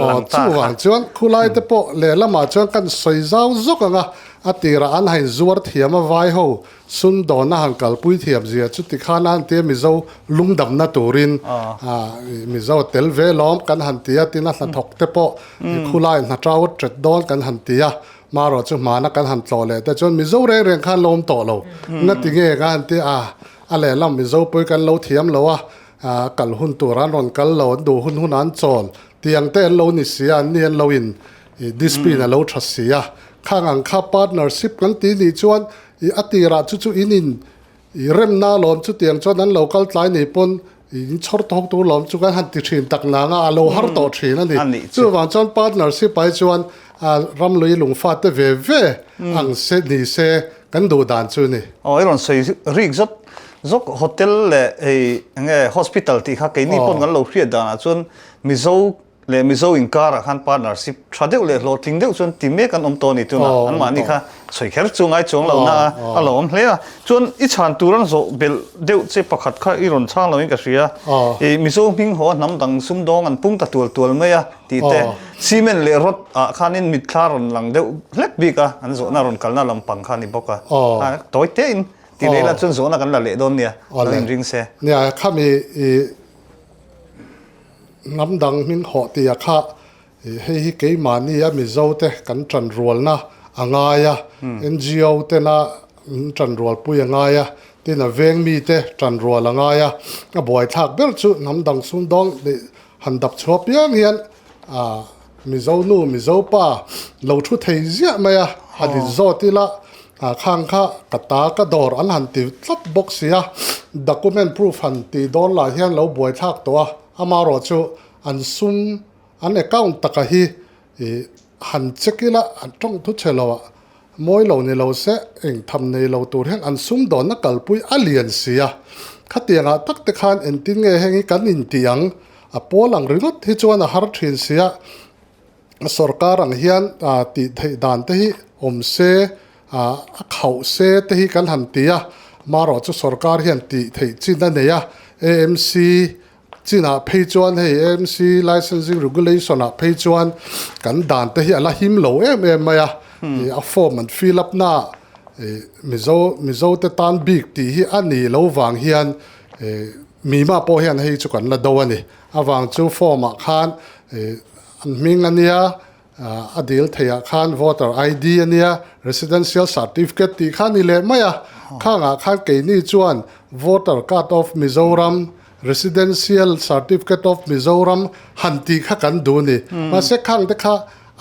Aw, chuvang chuan khulai te pawh lehlamah chuan kan sawi zau zawk ang a, a tirah an hain zuar thiam a vai ho Sumdawnna han kalpui thiam zia chu tikhan a han tia Mizo lungdamna turin Mizo tel ve lawm kan han ti a, tin a hnathawk te pawh khulai hna tau tet dawn kan han ti a, marawh chu hmana kan han tlawh leh te chuan Mizo reng reng khan lawm tawh lo na ti nge kan han ti a, a lehlam Mizo pawh kan lo thiam lo a, kal hun tur an rawn kal lo, an duh hun hun an chawl tiang te an lo ni si a, an ni an lo in discipline a lo tha si a, khang ang kha partnership kan ti nih chuan I a tirah chu chu in in i remna lawm chu tiang chuan an lo kal tlai nei pawn i in chhawr tawk tur lawm chu kan han ti thin tak nang a, a lo har tawh thin a ni. Chuvang chuan partnership ai chuan ram lui lungfa te ve ve ang se ni se kan duh dan chu ni. Aw i rawn sawi rik zawt zawk hotel leh hei enge hospital tih kha keini pawn kan lo hriat danah chuan Mizo leh Mizo inkarah khan partnership tha deuh leh hlawhtling deuh chuan ti mek an awm tawh a ni tunah anmahni kha sawi kher chu ngai chuang lo na a, a lo awm hle a. Chuan i chhan tur an zawh belh deuh che pakhat kha i rawn chhang loin ka hria. I Mizo hming haw a hnam dang sumdawng an pung ta tual tual mai a tih te, cement leh rod ah khanin mitthla rawn lang deuh hlek bik a, an zawhna rawn kalna lampang kha a ni bawk a. Tawi tein ti leh ila chuan zawhna kan la leh dawn nia, lo inring se. Nia, khami i Hnam dang hming hawh tia kha hei hi keimahni a Mizo te kan tanrualna a ngai a, NGO tena min tanrualpui a ngai a, tin a veng mite tanrual a ngai a, a buaithlak ber chu hnam dang sumdawng leh han dap chhuah piang hian Mizo nu Mizo pa lo thu thei ziah mai a, han inzawt ila khang kha ka ta ka dawr an han ti tlat bawk si a. Document proof han tih dawn lah hian lo buaithlak tawh a, amaherawhchu an sum an account taka hi ih han check ila an tawng thu chhe lo ah mawi lo ni lo se eng tham nei lo tur hian an sum dawnna kalpui a lian si a. Khatiang ah tak te khan engtin nge heng hi kan intih ang a pawl ang ringawt hi chuan a har thin si a. Sorkar ang hian tih theih dan te hi awm se, a khauh se te hi kan han ti a, marawh chu sorkar hian tih theih chin a nei a, AMC chinah phei chuan hei AMC Licensing Regulation ah phei chuan kan dan te hi a la him lo em em mai a, a form an fill up na ah Mizo Mizo te tan bik tih hi a nih lo vang hian mima pawh hian hei chu kan la do a ni. Avang chu form ah khan an hming a nia, a dil theih ah khan voter ID a nia, residential certificate tih kha a ni leh mai a. Khang ah khan keini chuan voter card of Mizoram, residential certificate of Mizoram han tih kha kan duh a ni. Mahse khang te kha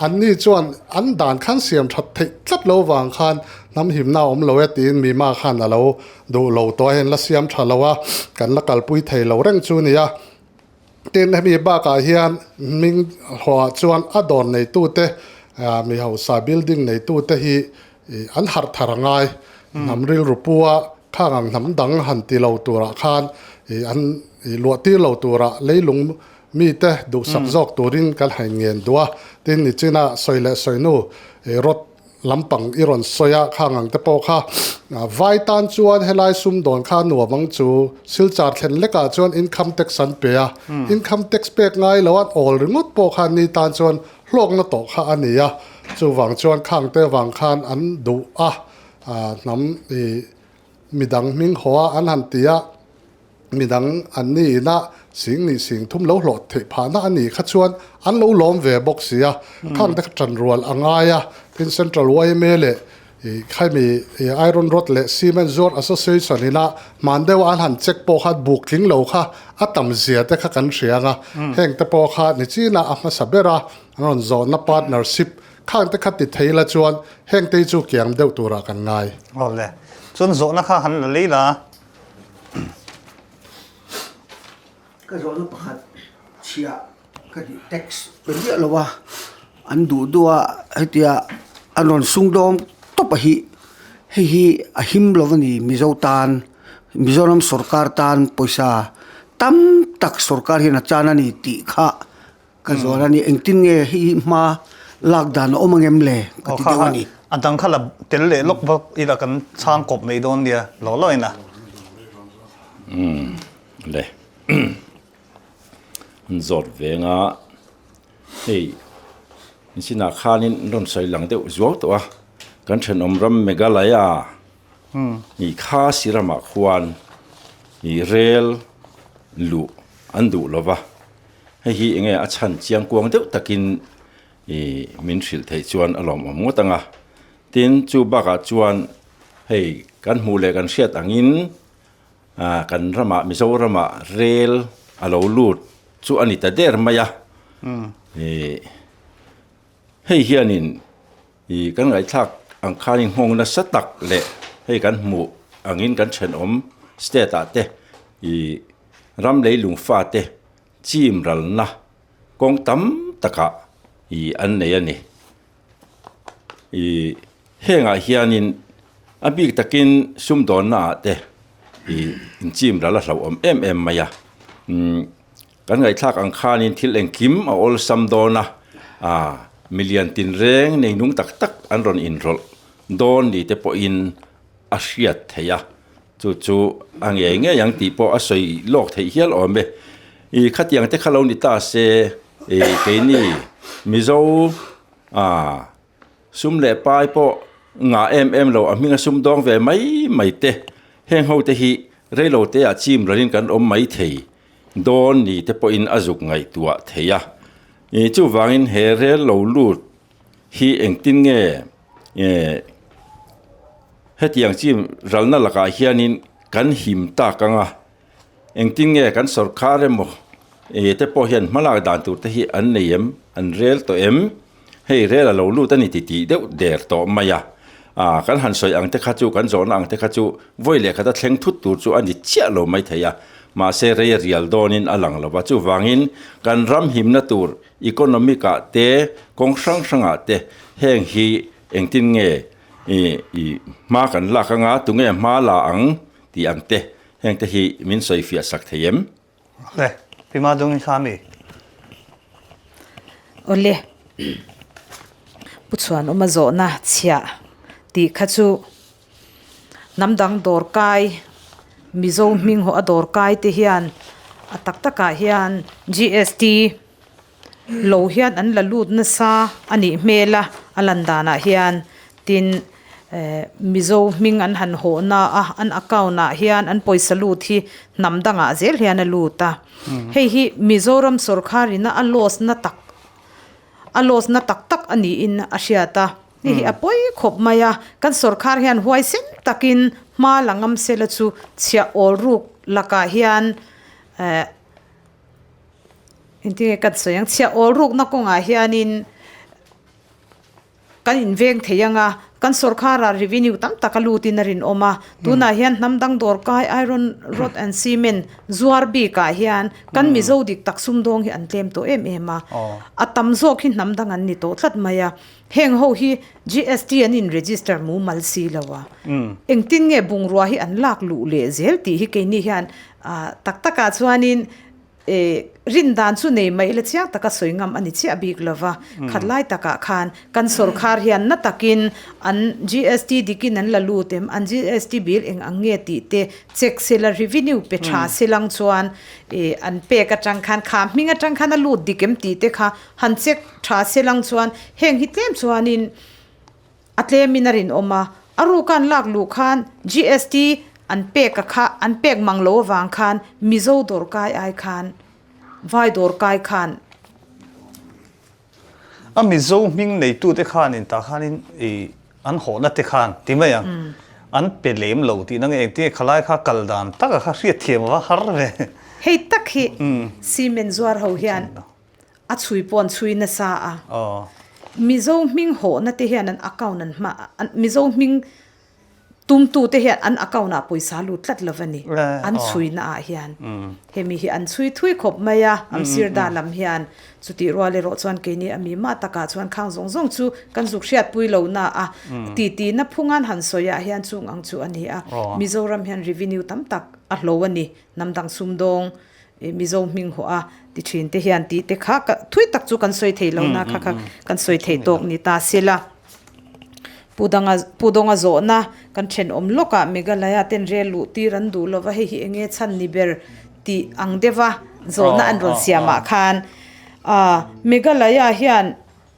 an ni chuan an dan khan siam that theih tlat lo vang khan hnam himna a awm lo e tiin mima khan a lo duh lo tawh a, heng la siam tha lo a, kan la kalpui thei lo reng chu a ni a. Tin, hemi bakah hian hming hlawhah chuan a dawr neitute, mi hausa building neitute hi an harh thar a ngai. Hnam rilru pua khang ang hnam dang han ti lo turah khan an luahtir lo turah leilung mite duhsak zawk turin kan hain ngen duh a. Tin, nichina sawi leh sawinu rawt Lampang i rawn sawi a, khang ang te pawh kha vai tan chuan helai sumdawn kha nuam ang chu. Silchar thlen lekah chuan income tax an pe a, income tax pek ngai lo an awl ringawt pawh khan ni tan chuan hlawkna tawh kha a ni a, chuvang chuan khang te vang khan an duh a, hnam i midang hming haw a an han ti a. Midang an ni ina sing nih sing thum lo hlawh theih phahna a nih kha chuan an lo lawm ve bawk si a, khang te kha tan rual a ngai a, tin Central yma leh khaimi Iron Rod leh Cement Zuar Association ina hman deuh an han check pawh kha buk tling lo kha a tam zia te kha kan hria ang a, heng te pawh kha nichina a hmasa ber a an rawn zawhna partnership khang te kha ti thei la chuan heng te hi chu kiang deuh turah kan ngai. Awle, chuan zawhna kha han la lei la. Ka zawhna pakhat chhia ka tih tax pe miah lo a, an duh duh a hetia an rawn sung dawm tawp a hi hei hi a him lo a ni Mizo tan Mizoram sorkar tan pawisa tam tak sorkar hian a chan a ni tih kha Ka zual a ni, engtin nge hei hi hma lak dan a awm ang em le ka ti deuh a ni. A dang kha la tel leh lawk bawk ila kan chhang kawp mai dawn nia law law in a. Umm le an zawt veng a, hei nichinah khanin an rawn sawi lang deuh zuau tawh a, kan thenawm ram Meghalaya ih kha siramah khuan ih rel luh an duh lova. Hei hi enge a chhan chiang kuang deuh takin ih min hrilh theih chuan a lawmawm ngawt ang a. Tin, chu bakah chuan hei kan hmuh leh kan hriat angin ah kan ramah Mizoramah rel a lo lut chu a ni ta der mai a. Ih hei hianin ih kan ngaihthlak ang khanin nghawng nasa tak leh hei kan hmuh angin kan thenawm state ah te ih Ram leilung fate chim ralna kawng tam takah ih an nei a ni. Ih hengah hianin a bik takin sumdawnna ah te ih inchim ral a hlauhawm em em mai a. Umm kan ngaihthlak ang khanin thil engkim a awlsam dawn a, ah milian tinreng neinung tak tak an rawn inrawlh dawn ni te pawhin a hriat theih a. Chu chu a ngei ngei ang tih pawh a sawi lawk theih hial awm e. Ih khatiang te kha lo ni ta se ih keini Mizo ah sum leh pai pawh ngah em em lo a hming a sum dawng ve mai mai te heng ho te hi reilo te ah chim ral in kan awm mai thei dawn ni te pawhin a zuk ngaihtuah thei a. Ih chuvangin he rel lo lut hi engtin nge eh Hetiang chi ralna lakah hianin kan him tak ang a, engtin nge kan sawrkar emaw eh te pawh hian hmalak dan tur te hi an nei em, an rel tawh em? Hei rel a lo lut a ni ti tih deuh der tawh mai a. A, kan han sawi ang te kha chu, kan zawhna ang te kha chu vawi leh khata thleng thut tur chu a ni chiah lo mai thei a, mahse rei a rial dawnin a lang lo va. Chuvangin kan ram himna tur economic ah te, kawng hrang hrangah te heng hi engtin nge i i hma kan lak anga, tunge hma la ang tih ang te heng te hi min sawi fiah sak thei em? Le, Pima Dungin kha mi? Awle, Pu Chhuanawma zawhna chhiah tih kha chu hnam dang dawrkai, Mizo hming hawh a dawrkai te hian a tak takah hian GST lo hian an la lut nasa a nih hmel a, a lan danah hian tin eh Mizo hming an han hawh na a an account ah hian an pawisa lut hi hnam dangah zel hian a lut a hei hi Mizoram sawrkhar ina a loss na tak a loss na tak tak a niin a hriat a hei hi a pawi khawp mai a kan sawrkhar hian huaisen takin hma la ngam sela chu chhiah awl ruk lakah hian eh. Engtin nge kan sawi ang? Chhiah awl rukna kawngah hianin kan inveng thei ang a, kan sawrkharah revenue tam tak a lutin a rinawm a. Tunah hian hnam dang dawrkai iron rod and cement zuar bikah hian kan Mizo dik tak sumdawng hi an tlem tawh em em a. A tam zawk hi hnam dang an ni tawh tlat mai a. Heng ho hi GST an in register mumal si lo a. Engtin nge bungrua hi an lak luh leh zel tih hi keini hian tak takah chuanin E, rin dan chu nei mai ila chiang taka sawi ngam a ni chiah bik lo va. Khat lai takah khan kan sawrkhar hian na takin an GST dikin an la lut em, an GST bill eng ang nge tih te check sela revenue pe tha silang chuan e an pek atang khan kha hming atang khan a lut dik em tih te kha han check tha silang chuan heng hi tlem chuanin A tlemin a rinawm a, a ruka an lak luh khan GST an pek a kha an pek mang lo avang khan Mizo dawrkai ai khan Vai dawrkai khan. A Mizo hming neitute khanin tah khanin i an hawhna te khan ti mai ang an pe lem lo tihna nge engtin nge khalai kha kal dan taka kha hriatthiam a va har ve. Hei tak hi cement zuar ho hian A chhui pawh an chhui nasa a. Mizo hming hawhna te hian an account an hma Mizo hming tumtu te hian an account ah pawisa lut tlat lo a ni. An chhuina ah hian. Hemi hi an chhui thui khawp mai a, an sir da lam hian. Chutih rual erawh chuan keini a mi mah takah chuan khang zawng zawng chu kan zuk hriatpui lo na a. Titi na phungan han sawi ah hian chung ang chu a ni a. Mizoram hian revenue tam tak a hlo a ni. Hnam dang sumdawng Mizo hming hawh a ti thin te hian tih te kha ka thui tak chu kan sawi thei lo na kha kha kan sawi thei tawk ni ta se la. Pu danga Pu Dawnga zawhna kan thenawm lawkah Meghalaya ten rel luh tir an duh lova hei hi enge chhan ni ber tih ang deuha zawhna an rawn siamah khan Meghalaya hian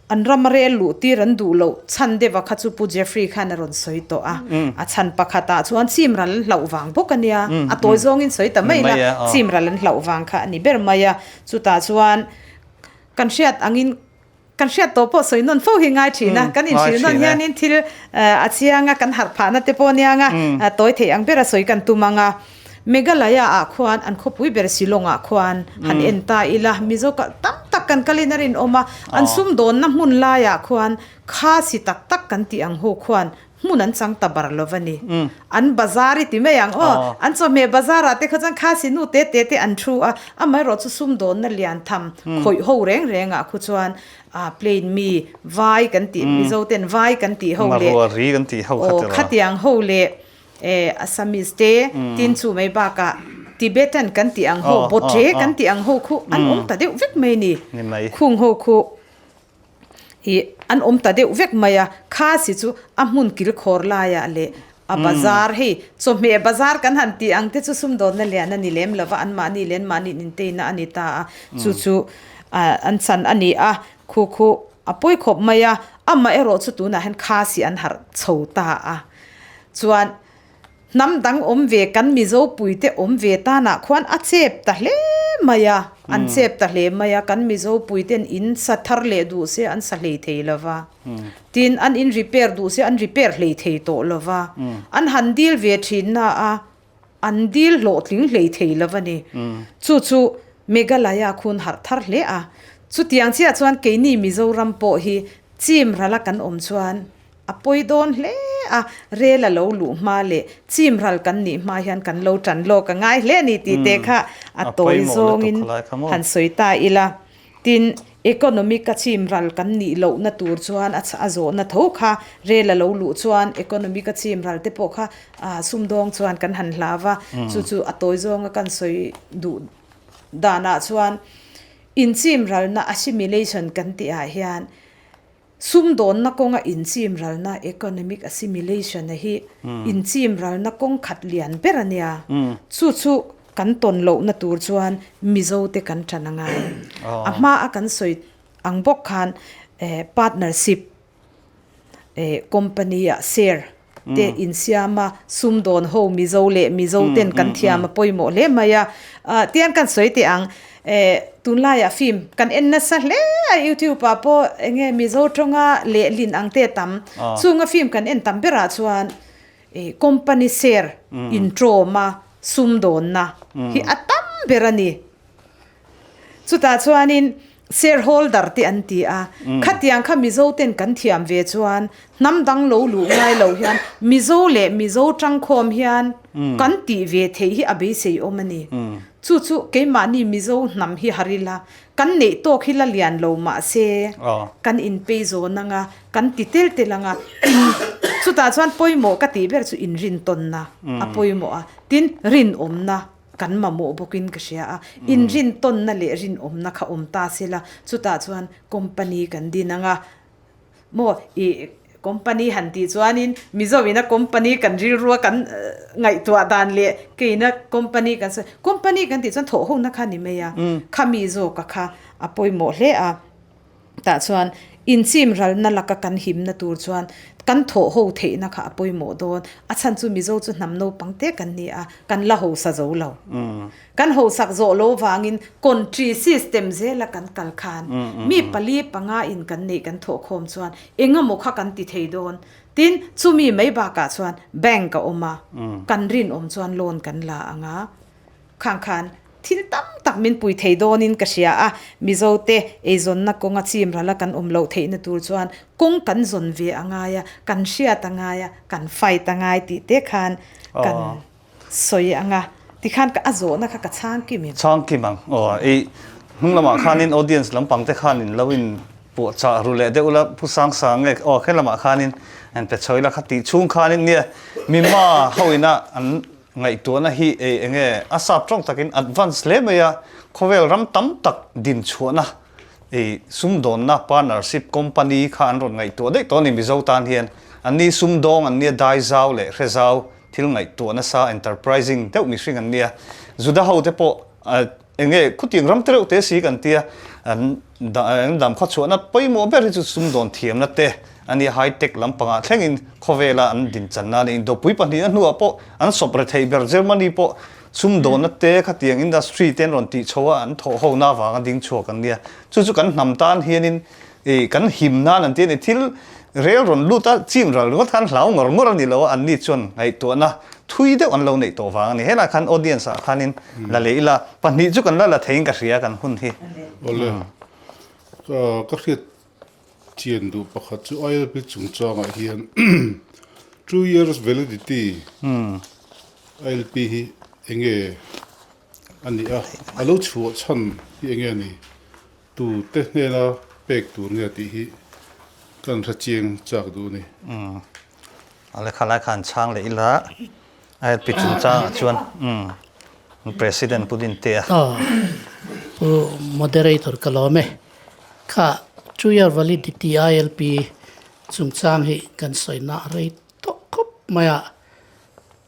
An ram a rel luh tir an duh loh chhan deuh a kha chu Pu Jeffrey khan a rawn sawi tawh a. A chhan pakhatah chuan chim ral an hlauh vang bawk a nia. A tawi zawngin sawi ta mai ila, chim ral an hlauh vang kha a ni ber mai a. Chutah chuan kan hriat angin kan hriat tawh pawh sawi nawn fo hi ngai thin a. Kan inhrilh nawn hianin thil a chiang a, kan harh phahna te pawh a nia ang a, tawi theih ang bera sawi kan tum ang a. Meghalaya ah khuan an khawpui ber Shillong ah khuan han en ta ila, Mizo kal tam tak kan kalin a rinawm a, an sumdawnna hmun laiah khuan khasi tak tak kan tih ang ho khuan hmun an chang ta bar lo va ni. An bazar i ti mai ang aw, an chawhmeh bazar ah te kha chuan khasi nu te te te an thu a, amaherawh chu sumdawnna lian tham khawih ho reng reng ah khu chuan plain mi vai kan tih Mizo ten vai kan tih ho leh aw khatiang ho leh E Assamese te tin chu mai bakah Tibetan kan tih ang ho, Botre kan tih ang ho khu an awm ta deuh vek mai ni. Khung ho khu i an awm ta deuh vek mai a, Khasi chu a hmun kilkhawr laiah leh a bazar hei chawhmeh bazar kan han tih ang te chu sumdawnna lian a ni lem lova anmahni leh anmahni inteina a ni ta a, chu chu an chan a ni a, khu khu a pawi khawp mai a, amaherawh chu tunah hian Khasi an harh chho ta a. Chuan hnam dang awm ve kan Mizo puite awm ve tanah khuan a chep ta hle mai a, an chep ta hle mai a, kan Mizo puiten in sa thar leh duh se an sa hlei thei lo va, tin an in repair duh se an repair hlei thei tawh lo va, an han dil ve thin na a, an dil hlawhtling hlei thei lo va ni. Chu chu Meghalaya khun harh thar hle a, chutiang chiah chuan keini Mizoram pawh hi chim rala kan awm chuan. A pawi dawn hle a, rel a lo luh hma leh chim ral kan nih hma hian kan lo tan lawk a ngai hle a ni tih te kha a tawi zawngin han sawi ta ila. Tin, economic a chim ral kan nih lohna tur chuan a zawhna tho kha rel a lo luh chuan economic a chim ral te pawh kha sumdawng chuan kan han hlau va, chu chu a tawi zawnga kan sawi duh danah chuan inchim ralna assimilation kan tihah hian Sumdawnna kawnga inchim ralna, economic assimilation, a hi inchim ralna kawng khat lian ber a nia. Chu chu kan tawn lohna tur chuan Mizote kan tan a ngai. A hma a kan sawi ang bawk khan partnership company ah share te insiam a, sumdawn ho Mizo leh Mizo ten kan thiam a pawimawh hle mai a. Tian kan sawi teh ang, tunlaiah film kan en nasa hle a YouTube ah pawh eng nge Mizo tawnga lehlin ang te a tam. Chunga film kan en tam berah chuan company share intrawma sumdawnna hi a tam ber a ni. Chutah chuanin shareholder te an ti a, khatiang kha Mizo ten kan thiam ve chuan hnam dang lo luh ngai lo hian Mizo leh Mizo tangkhawm hian kan tih ve theih hi a beisei awm a ni. Chu chu keimahni Mizo hnam hi har ila, kan neih tawk hi la lian lo mahse kan inpei zawn anga, kan ti tel tel anga, in chutah chuan pawimawh ka tih ber chu inrintawnna a pawimawh a, tin rinawmna. Kan mamawh bawkin ka hria a, inrintawnna leh rinawmna kha awm ta se la, chutah chuan company kan din ang a, maw ih company han tih chuanin Mizo ina company kan rilrua kan ngaihtuah dan leh keina company kan sawi, company kan tih chuan thawh hona kha a ni mai a, khami zawka kha a pawimawh hle a. Tah chuan inchim ralna laka kan himna tur chuan kan thawh ho theihna kha a pawimawh dawn. A chhan chu Mizo chu hnam naupang te kan ni a, kan la hausa zo lo. Kan hausak zawh lo vangin country system zela kan kal khan mi pali panga in kan neih kan thawh khawm chuan engemaw kha kan ti thei dawn. Tin, chumi mai bakah chuan bank a awm a, kan rinawm chuan loan kan la ang a. Khang khan thil tam tak min pui thei dawnin ka hria a, Mizote eizawnna kawnga chim rala kan awm loh theihna tur chuan kawng kan zawn ve a ngai a, kan hriat a ngai a, kan fight a ngai tih te khan kan sawi ang a, tikhan ka a zawhna kha ka chhang kim em? Chhang kim ang. Aw, i hnung lamah khanin audience lampang te khanin lo in puahchah ru leh deuh la, Pu Sang Sang nge aw helamah khanin an pe chho ila kha tih chhung khanin nia mima ho ina an Ngaihtuahna hi ei enge a sap tawng takin advance hle mai a, khawvel ram tam tak din chhuahna ei sumdawnna partnership company kha an rawn ngaihtuah daih tawh a ni Mizo tan hian. Anni sumdawng an nia dai zau leh hre zau thil ngaihtuah nasa enterprising deuh mihring an nia. Juda ho te pawh enge khutiang ram te reuh te si kan tia an dam khaw chhuahna pawimawh ber hi chu sumdawn thiamna te a nia high tech lampangah thlengin khawvela an dinchanna a ni. Indopui pahnihna hnuah pawh an sawp rethei ber Germany pawh sumdawnna te khatiang industry te an rawn tih chho a an thawh hona avanga ding chhuak an nia. Chu chu kan hnam tan hianin Ih, kan him nan an ti a ni. Thil rel rawn lut a, chim ral ringawt khan hlau ngawr ngawr a ni lo a, anni chuan ngaihtuahna thui deuh an lo neih tawh vang a ni. Helai khan audience ah khanin la leh ila, pahnih chu kan la la theiin ka hria kan hun hi. Awle, ka hriat chian duh pakhat chu ILP chungchangah hian two years validity ILP hi enge a nih a, a lo chhuah chhan hi enge a ni? Tu te hnena pek tur nge tih hi kan hre chiang chak duh a ni. Umm a lekha lai khan chhang leh ila ILP chungchangah chuan umm President Pu Dintea. Aw Pu Moderator ka lawm e. Kha two-year validity ILP chungchang hi kan sawi na rei tawh khawp mai a.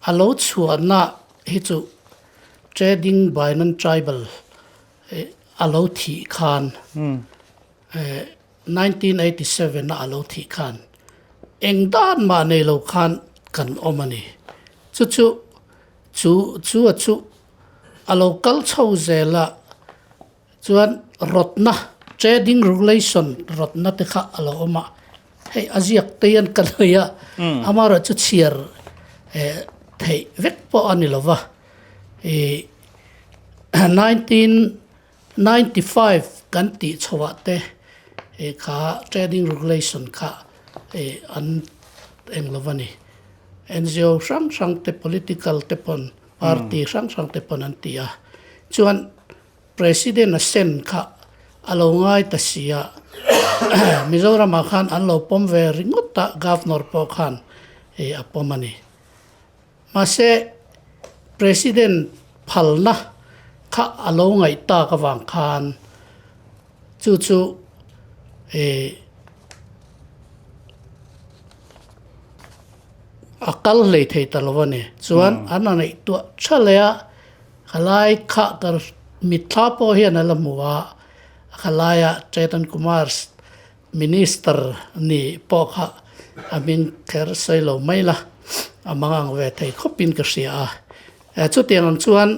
A lo chhuahna hi chu trading by non-tribal A lo thih khan 1987 a a lo thih khan eng dan mah nei lo khan kan awm a ni. Chu chu chu chu a chu a lo kal chho zel a chuan rawtna trading regulation rawtna te kha a lo awm a, hei a ziak te hian ka nei a, amaherawhchu chhiar theih vek pawh a ni lo va. Ih 1995 kan tih chhoah te ih kha trading regulation kha ih an eng lo a ni. NGO hrang hrang te political te pawn party hrang hrang te pawn an ti a. Chuan President a sen kha a lo ngai ta si a, Mizoramah khan an lo pawm ve ringawt a, Governor pawh khan a pawm a ni. Mahse President phalna kha a lo ngaih tak avang khan chu chu a kal hlei thei ta lo a ni. Chuan an a ngaihtuah tha leh a, khalai kha ka mitthla pawh hian a la hmu a, khalaia Chetan Kumar Minister ni pawh kha a hming kher sawi lo mai la, a mangang ve thei khawpin ka hria a. Chutiang ang chuan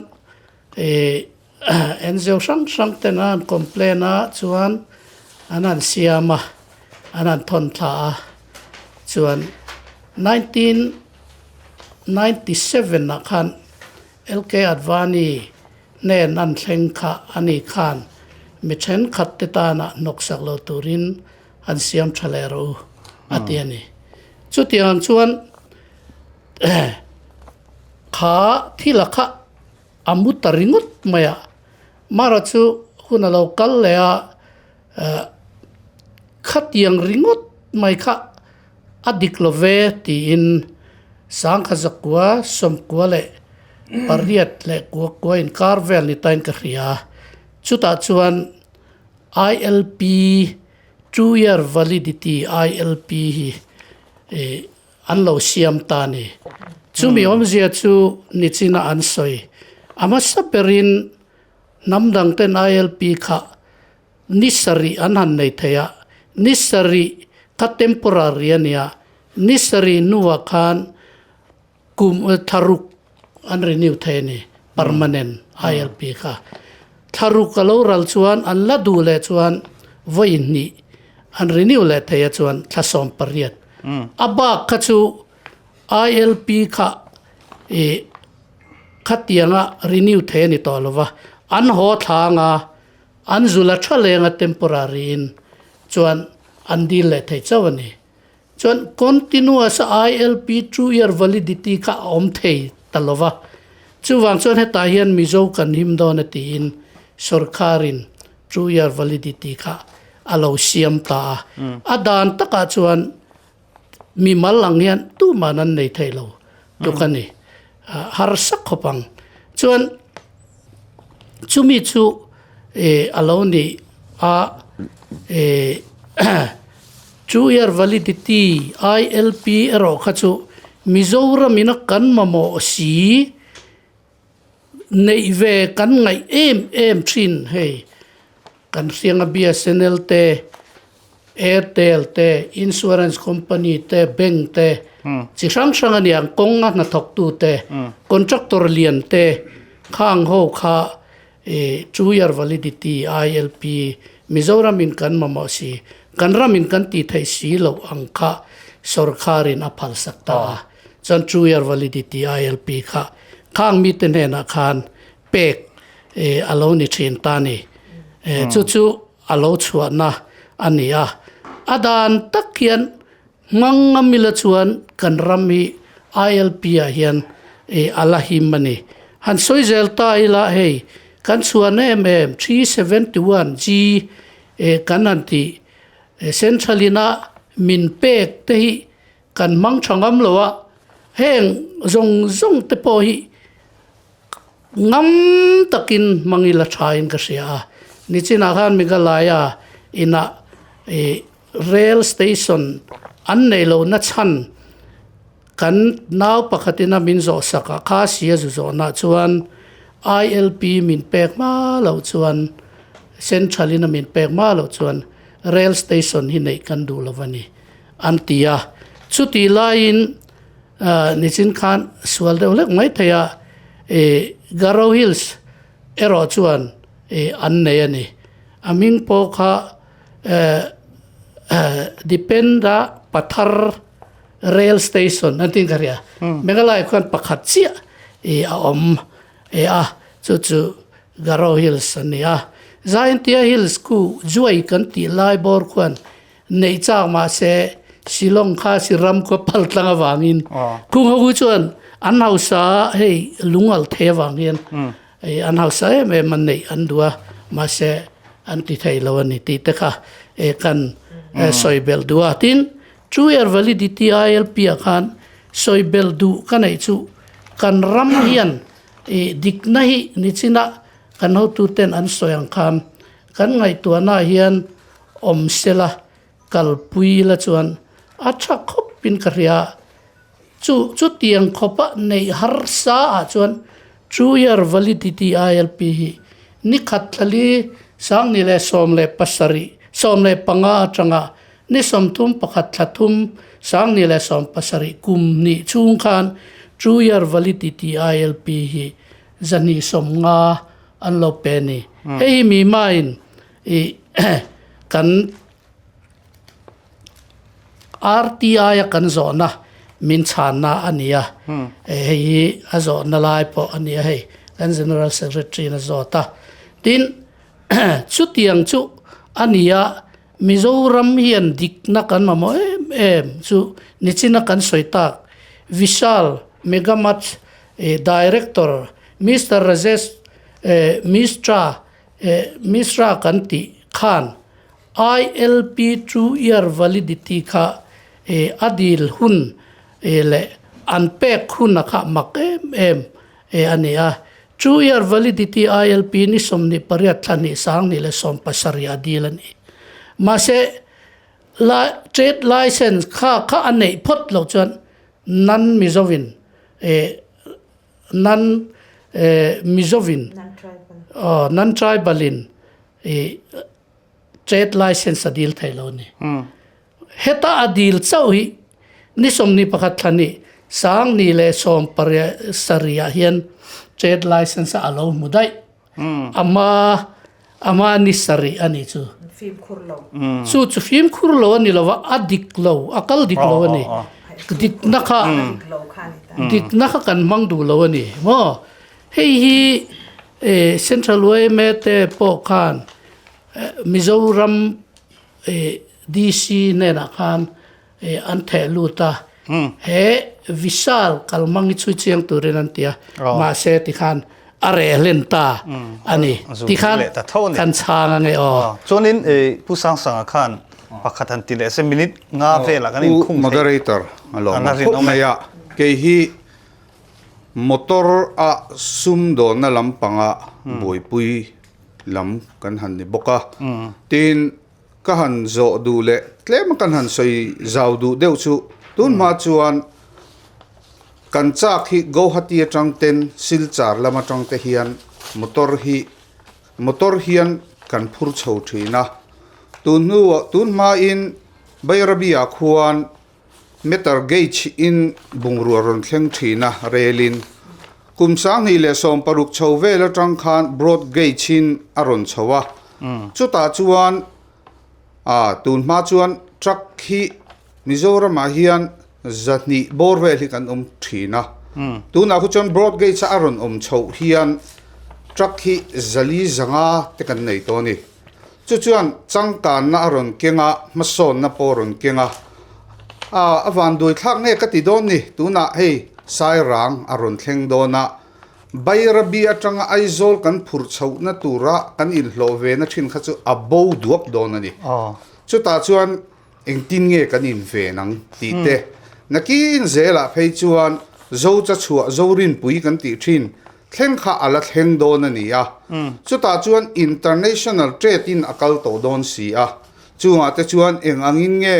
ih NGO hrang hrang ten an han complain a chuan an han siam a, an han thawn thla a. Chuan 1997 ah khan LK Advani hnen an thleng kha a ni khan mi thenkhat te tana hnawksak lo turin an siam tha leh rawh u a ti a ni. Chutiang ang chuan kha thil a kha a mu ta ringawt mai a, mara chu hun a lo kal leh a khatiang ringawt mai kha A dik lo ve tiin Sangkha zakua, sawmkua leh pariat leh kua kua inkar vel ni tain ka hria. Chutah chuan ILP, two year validity ILP hi an lo siam ta a ni. Chumi awmzia chu nichina an sawi. A hmasa berin hnam dangten ILP kha Ni sarih an han nei thei a, ni sarih kha temporary a nia, ni sarih hnuah khan kum thlaruk an renew thei a ni, permanent ILP kha. Thlaruk a lo ral chuan an la duh leh chuan vawi hnih an renew leh thei a chuan thla 18. A bak kha chu ILP kha ih khatianga renew thei a ni tawh lo va, an haw thlang a. An zul a tha leng a temporary in chuan an dil leh thei chauh a ni. Chuan continuous a ILP 2 year validity kha a awm thei ta lo va. Chuvang chuan hetah hian Mizo kan him dawn a tiin sorkarin 2 year validity kha a lo siam ta a. A dan takah chuan mimal ang hian tuman an nei thei lo tluk a ni. Harsa khawp ang. Chuan chumi chu a lo ni a 2 year validity ILP erawh kha chu Mizoram ina kan mamawh si neih ve kan ngaih em em thin hei. Kan hrianga BSNL te, Airtel te, Insurance company te, Bank te, chi hrang hrang a niang kawnga hnathawktu te, contractor lian te khang ho kha ih 2 year validity ILP Mizoram in kan mamawh si, kan ram in kan tih theih si loh ang kha sorkar in a phalsak ta a. Chuan 2 year validity ILP kha khang mite hnenah khan pek a lo ni thin ta a ni. Chu chu a lo chhuahna a ni a. A dan tak hian hmang ngam ila chuan kan ram hi ILP ah hian a la him a ni. Han sawi zel ta ila hei kan chhuan em em 371 G kan han tih Central ina min pek te hi kan hmang tha ngam lo a, heng zawng zawng te pawh hi ngam takin hmang ila thain ka hria a. Nichinah khan Meghalaya inah ih rail station an neih lohna chhan kan nau pakhatin a min zawh sak a, kha sia zu zawhnah chuan ILP min pek hma loh chuan central in a min pek hma loh chuan rail station hi neih kan duh lo a ni. An ti a. Chutih laiin nichin khan sual deuh hlek mai thei a, ih Garo Hills erawh chuan ih an nei a ni. A hming pawh kha Dipenda Pathar Rail Station an tiin ka hria. Meghalaya khuan pakhat chiah ih a awm a, chu chu Garo Hills a ni a. Jaintia Hills khu Juai kan tih lai bawr khuan Neih chak mahse Shillong kha Siram khua pal tlang avangin khung ho hi chuan an hausa hei lungal thei avang hian an hausa em em an neih an duh a, mahse an ti thei lo a ni tih te kha kan sawi belh duh a. Tin, 2 year validity ILP ah khan sawi belh duh ka neih chu kan ram hian dikna hi nichina kan hotuten an sawi ang khan kan ngaihtuahnaah hian awm sela kalpui la chuan a tha khawpin ka hria. Chu chutiang khawpa neih harsa ah chuan 2 year validity ILP hi ni khat thlali 2017, 15 atanga ni 31 thla thum 2017 kum hnih chhung khan 2 year validity ILP hi 250 an lo pe a ni. Hei hi mi main ih kan RTI a kan zawhna min chhanna a ni a, hei hi a zawhna lai pawh a ni a hei kan General Secretary in a zawt a. Tin, chutiang chu a ni a, Mizoram hian dikna kan mamawh em em chu nichina kan sawi tak Vishal Megamart Director Mister Rajesh Mishra Mishra kan tih khan ILP 2 year validity kha a dil hun leh an pek hun a kha mak em em a ni a. 2 year validity ILP ni 28 thla hnih 2017 a dil a ni. Mahse, trade license kha kha a neih phawt loh chuan nan Mizovin nan Mizovin nan tribal in trade license a dil thei lo a ni. Heta a dil chauh hi ni 21 thla ni 2017 ah hian trade license a lo hmu daih. Ama ama ni sarih a ni chu. Fimkhur lo. Chu chu fimkhur lo a ni lo va, a dik lo, a kal dik lo a ni. Dikna kha dikna kha kan hmang duh lo a ni maw. Hei hi Central yma te pawh khan Mizoram DC hnenah khan an theh lut a, he Vishal kalhmang hi chhui chiang turin an ti a, mahse tikhan a reh hlen ta a ni. Tikhan kan chhang ange aw. Chuanin Pu Sangsanga khan pakhat han ti leh se minute nga velah kan inkhung theih. Moderator a lawm a khawp mai a, kei hi Motor a sumdawnna lampanga buaipui lam kan han ni bawk a, tin ka han zawh duh leh tlem a kan han sawi zau duh deuh chu tun hma chuan kan chak hi Guwahati atang ten Silchar lam atang te hian motor hi motor hian kan phur chho thin a, tun hnuah tun hmain Bairabi ah khuan Meter gauge in bungrua rawn thleng thin a, rel in kum 2016 chho vel atang khan broad gauge in a rawn chho a, chutah chuan ah tun hma chuan truck hi Mizoram ah hian 200 bawr vel hi kan awm thin a, tunah khu chuan broad gauge a rawn awm chhoh hian truck hi 400 500 te kan nei tawh a ni. Chu chuan changkanna a rawn keng a, hmasawnna pawh a rawn keng a. A van duai thlak nge ka ti dawn ni, tunah hei Sairang a rawn thleng dawn a, Bairabi atanga Aizawl kan phurh chhohna tura kan inhlawh ve na thin kha chu a bo duak dawn a ni. Chutah chuan Engtin nge kan inven ang tih te. Nakin zelah phei chuan Zo cha chhuah Zorinpui kan tih thin thleng kha a la thleng dawn a ni a. Chutah chuan international trade in a kal tawh dawn si a. Chungah te chuan eng angin nge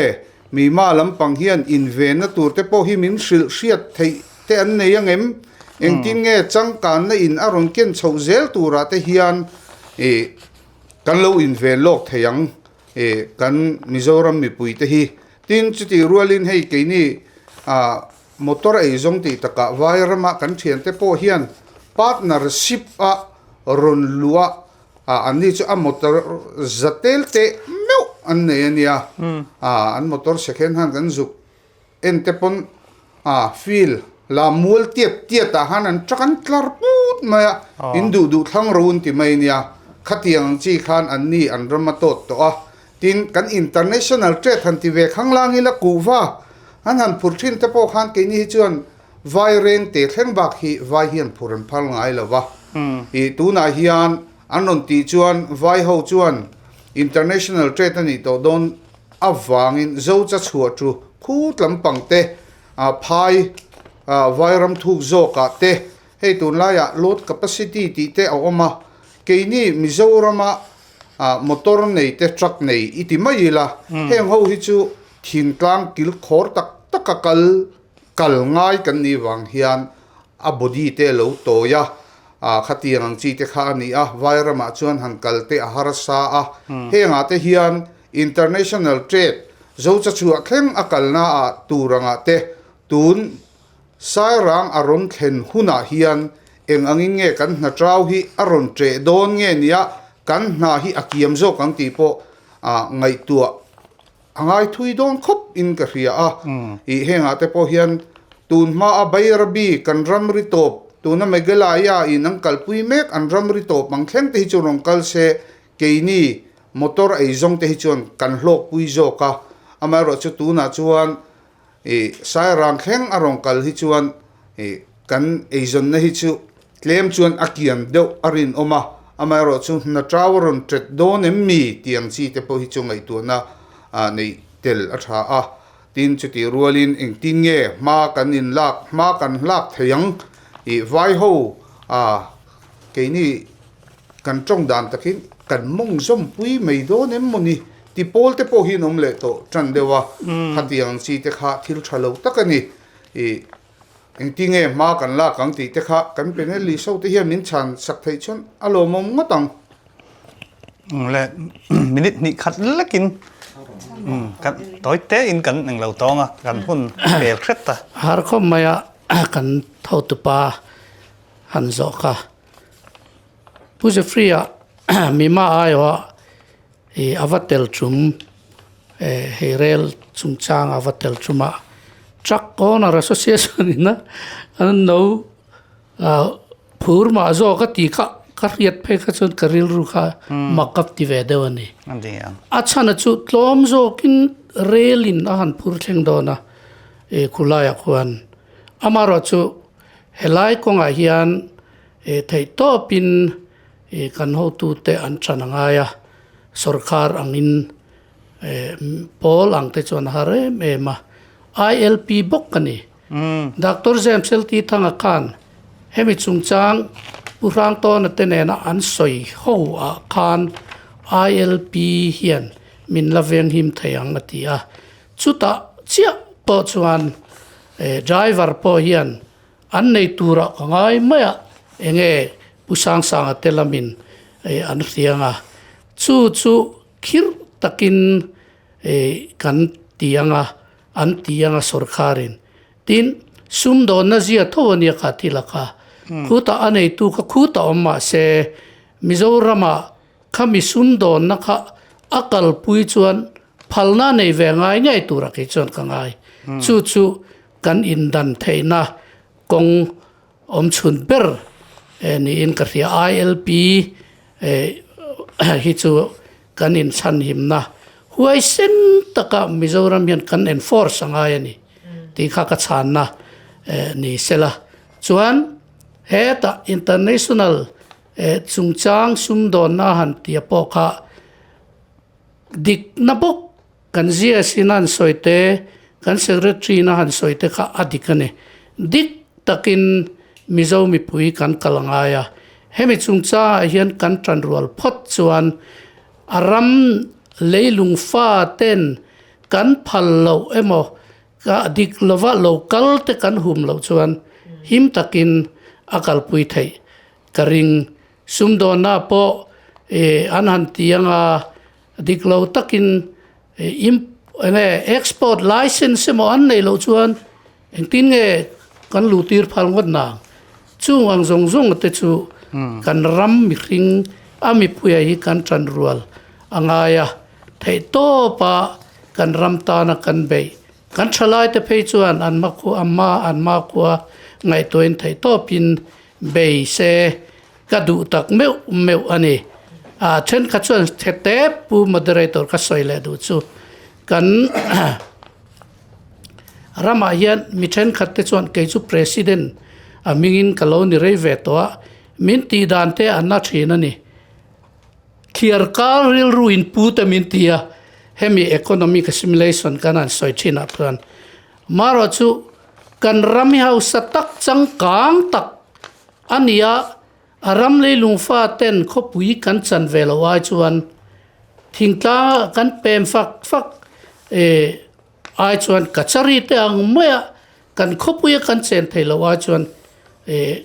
mima lampang hian invenna tur te pawh hi min hrilh hriat theih te an nei angem? Engtin nge changkanna in a rawn ken chhoh zel turah te hian kan lo inven lawk thei ang E kan Mizoram mipui te hi tin chutih rualin hei keini ah motor ei zawng tih takah vai rama kan thiante pawh hian partnership a rawn luh a ah an ni chu a motor za tel teh meuh an nei a nia ah an motor second hand kan zuk En te pawn a field la mual tiat tiat ah khan an truck an tlar put mai a, in duh duh thlang ro an ti mai nia, khatiang ang chi khan an ni an ram a tawt tawh a. Tin, kan international trade han ti ve khanglang ila kuhva an han phur thin te pawh khan keini hi chuan vai reng te thleng bak hi vai hian phur an phal ngai lo va. Ih, tunah hian an rawn tih chuan vai ho chuan international trade a nih tawh dawn avangin Zocha chhuah chu khut lampang te, phai vairam thuk zawkah te Hei tunlaiah load capacity tih te a awm a, keini Mizorama motor nei te truck nei i ti mai ila, heng ho hi chu thingtlang kil khawr tak taka kal kal ngai kan nih vang hian a body te a lo tawi a, khatiang ang chi te kha a ni a, Vairamah chuan han kal te a harsa a, hengah te hian international trade Zochachhuah thleng a kalnaah tur angah te tun Sairang a rawn thlen hunah hian eng angin nge kan hna trau hi a rawn ṭeh dawn nge nia kan hna hi a kiam zawk ang tih pawh ngaihtuah a ngai thui dawn khawp in ka hria a. Ih hengah te pawh hian tun hmaa Bairabi kan ramri tawp tuna Meghalaya in an kalpui mek an ramri tawp ang thleng te hi chu rawn kal se keini motor eizawng te hi chuan kan hlawkpui zawk a, amaherawhchu tunah chuan Ih Sairang thleng a rawn kal hi chuan ih kan eizawnna hi chu tlem chuan a kiam deuh a rinawm a, amaherawhchu hna tau a rawn ṭet dawn em mi tih ang chi te pawh hi chu ngaihtuahna ah neih tel a ṭha a. Tin, chutih rualin engtin nge hma kan inlak hma kan hlak thei ang ih vai ho ah keini Kan tawng dan takin kan mawng zawmpui mai dawn em maw ni? Ti pawl te pawh hi an awm leh tawh tan deuh a, khatiang ang chi te kha thil tha lo tak a ni. Ih, engtinge hma kan lak ang tih te kha kan penelli so te hian min chhan sak theih chuan a lawmawm ngawt ang. Le minute hnih khat lekin kan tawi tein kan englo tawng a, kan hun pel hret a. Harkhawm maia kan thotupa han zawh kha. Pu Jeffrey-a mima aiawha ih a va tel tum hei rel chungchang a va tel tum a truck owner association in a an lo phur mah zawk a tih kha ka hriat phei kha chuan ka rilru kha mak ka ti ve deuh a ni. A chhan a chu tlawm zawkin rel in a han phur thleng dawn a ih khulaiah khuan amaherawhchu helai kawngah hian Theih tawpin kan hotute an ṭan a ngai a, sorkar angin pawl ang te chuan a har em em a, ILP bawk a ni. Doctor James LT Thanga khan hemi chungchang Pu Hrangtawna te nena an sawi ho ah khan ILP hian min la venghim thei ang a ti a, chutah chiah pawh chuan driver pawh hian An nei turah ka ngai mai a, enge Pu Sangsanga te lamin an hriang a, chu chu khirh takin kan ti ang a, an ti ang a sawrkharin. Tin, sumdawnna zia tho a nia kha thil a kha. Khutah a neitu kha khutah awm mah se, Mizoramah khami sumdawnna kha a kalpui chuan phalna nei ve ngai ngei turah kei chuan ka ngai. Chu chu Kan indan theihna kawng awm chhun ber niin ka hria. ILP hi chu kan inchhanhimna huaisen taka Mizoram hian kan enforce a ngai a ni tih kha ka chhanna ni sela. Chuan hetah international chungchang sumdawnna han tia pawh kha dikna bawk Kan GS in a han sawi te, kan Secretary in a han sawi te kha a dik a ni. Dik takin Mizo mipui kan kal a ngai a. Hemi chungchangah hian kan tanrual phawt chuan a ram leilung fa ten kan phal loh emaw ka dik lova lo kal te kan hum loh chuan him takin a kalpui theih ka ring. Sumdawnna pawh an han ti anga Dik lo takin enge export license emaw an neih loh chuan engtin nge kan luh tir phal ngawt nang. Chung ang zawng zawng te chu kan ram mihring a mipuia hi kan tan rual a ngai a, theihtawpa kan ram tana kan beih kan thalai te phei chuan an hmakhua an hma an hmakhua ngaihtuahin theihtawpin bei se ka duh tak meuh meuh a ni. Thenkhat chuan Thete Pu Moderator ka sawi leh duh chu kan ramah hian mi thenkhat te chuan kei chu President a hmingin ka lo ni rei ve tawh a, min tih dan te an la thin a ni. Thliar kar rilru in pu te min ti a, hemi economic assimilation kan han sawi thin ah chuan marawh chu kan ram hi hausa tak changkang tak a ni a, a ram leilung fa ten khawpui kan chan ve loh ai chuan thingtlang ah kan pem fak fak eh ai chuan kachari te ang mai a kan khawpui a kan chen thei loh ai chuan eh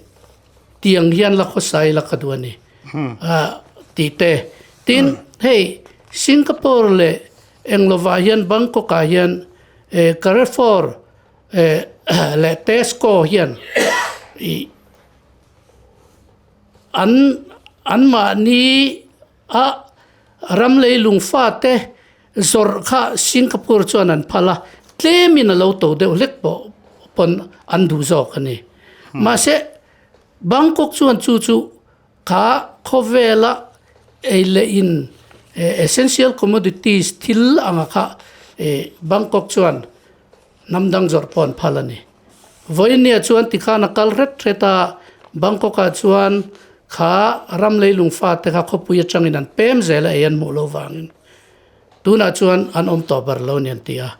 tiang hian la khawsai la ka duh a ni ah tih te tin hei Singapore leh englovah hian Bangkok ah hian eh Carrefour eh leh Tesco hian ih an anmahni a ram leilung fate zawrh kha Singapore chuan an phal a, tlemin a lo to deuh hlek pawh pawn an duh zawk a ni. Mahse, Bangkok chuan chu chu kha khawvela ei leh in essential commodities thil anga kha Bangkok chuan Hnam dang zawrh pawh an phal a ni. Vawinia chuan tikhan a kal ret ret a, Bangkok-ah chuan kha ram leilung fate kha khawpui atangin an pem zel a ei an hmuh loh vangin tunah chuan an awm tawh ber lo a ni an ti a.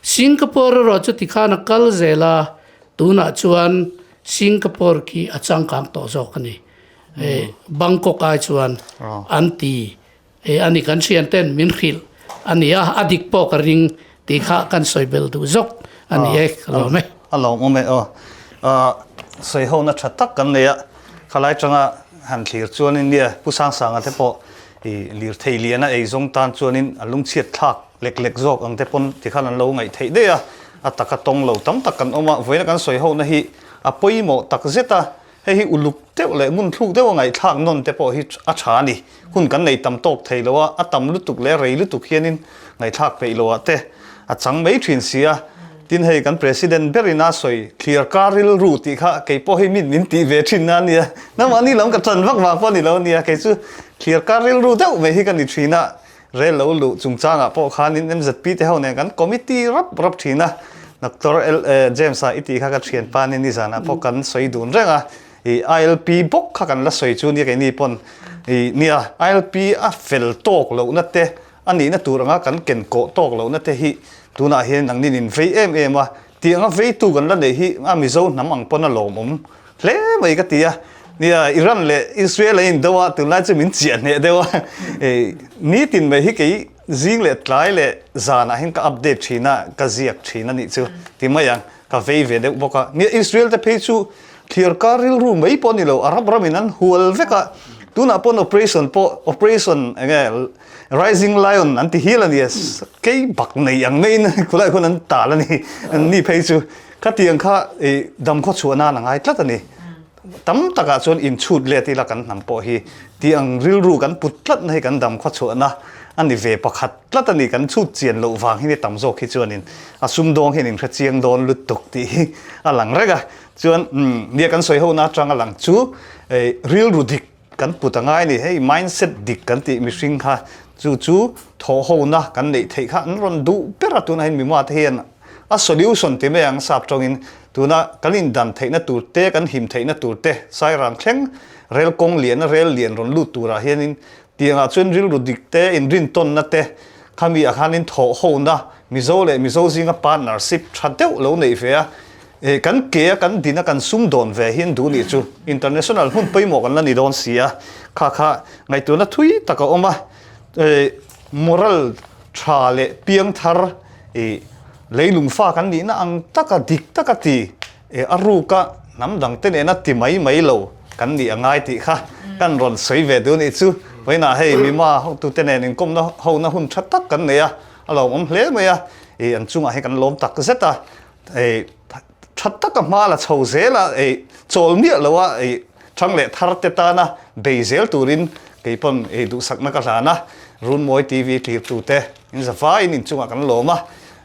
Singapore erawh chu tikhan a kal zel a, tunah chuan Singapore khi a changkang tawh zawk a ni. Bangkok ai chuan an ti. He a ni kan thian ten min hrilh a ni a, a dik pawh ka ring tih kha kan sawi bel duh zawk a ni e, ka lawm e. A lawmawm e aw. Sawi hona tha tak kan nei a, khalai tanga han thlir chuanin nia Pu Sangsanga te pawh i lirthei liana ei zawng tan chuanin a lungchhiat thlak lek lek zawk ang te pawn tikhan an lo ngaih theih daih a, a taka tawng lo tam tak kan awm a, vawiina kan sawi hona hi a pawimawh tak zet a, Hei hi uluk deuh leh ngunthluk deuh a ngaihthlak nawn te pawh hi a tha a ni. Hun kan nei tam tawk thei lo a, a tam lutuk leh a rei lutuk hianin ngaihthlak peih lo ah te a chang mai thin si a. Tin hei kan President berin a sawi thlir kar rilru tih kha kei pawh hi min min tih ve thin na a nia. Nangmahni lam ka tan vak vang pawh a ni lo a nia. Kei chu thlir kar rilru deuh mai hi ka ni thin a. Rel lo luh chungchangah pawh khanin MZP te ho nen kan committee rap rap thin a, Doctor James-a i tih kha ka thianpa ni nizanah pawh kan sawi dun reng a, i ILP bawk kha kan la sawi chu nia keini pawn i nia ILP a fel tawk lohna te a nihna tur anga kan ken kawh tawk lohna te hi tunah hian nangnin in vei em em a, tih anga veitu kan la neih hi a Mizo hnam ang pawn a lawmawm Hle mai ka ti a, nia Iran leh Israel an indo a, tunlai chu min chiah hneh deuh a, nitin mai hi kei zing leh tlai leh zanah hian ka update thin a, ka ziak thin a nih chu ti mai ang, ka vei ve deuh bawk a. Nia Israel te phei chu thlir kar rilru mai pawh a ni lo, Arab ramin an hual vek a, tunah pawn operation pawh operation eng nge Rising Lion an ti hial a nia, kei bak nei ang maiin khulai khuan an tal a ni, an ni phei chu. Khatiang kha i dam khaw chhuah nan a ngai tlat a ni. Tam takah chuan inchhut let ila kan hnam pawh hi tih ang rilru kan put tlatna hi kan dam khaw chhuahna a ni ve pakhat tlat a ni. Kan chhut chian loh vang hi ni tam zawk hi chuanin a sumdawng hian inhre chiang dawn lutuk tih hi a lang reng a. Chuan nia kan sawi hona atang a lang chu rilru dik kan put a ngai a ni. Hei mindset dik kan tih mihring kha chu chu thawhhona kan neih theih kha an rawn duh ber a tunah hian mimate hian A solution ti mai ang sap tawngin tuna kan indan theihna tur te, kan him theihna tur te Sairang thleng rel kawng lian a rel lian rawn lut turah hianin tiangah chuan rilru dik te, inrintawnna te khami ah khanin thawhhona Mizo leh Mizo zinga partnership tha deuh lo neih ve a, eh kan ke a kan din a kan sum dawn ve hian duh nih chu international hmun pawimawh kan la ni dawn si a, kha kha ngaihtuahna thui tak a awm a, eh moral tha leh piangthar I leilung fa kan nihna ang taka dik taka ti e a ruka hnam dangte nena ti mai mai lo kan nih a ngai tih kha kan rawn sawi ve duh nih chu. Vawiinah hei mima hotute nen inkawmna hona hun tha tak kan nei a, a lawmawm hle mai a, i an chungah hi kan lawm tak zet a, i tha taka hma la chho zel a, i chawl miah lo a, i thang leh thar te tana bei zel turin kei pawn i duhsakna ka hlan a, Runmawi TV tlirtute In zavaiin inchungah kan lawm a,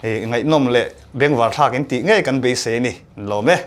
ngaihnawm leh bengvar thlak in tih ngei kan beisei a ni. Lawm e.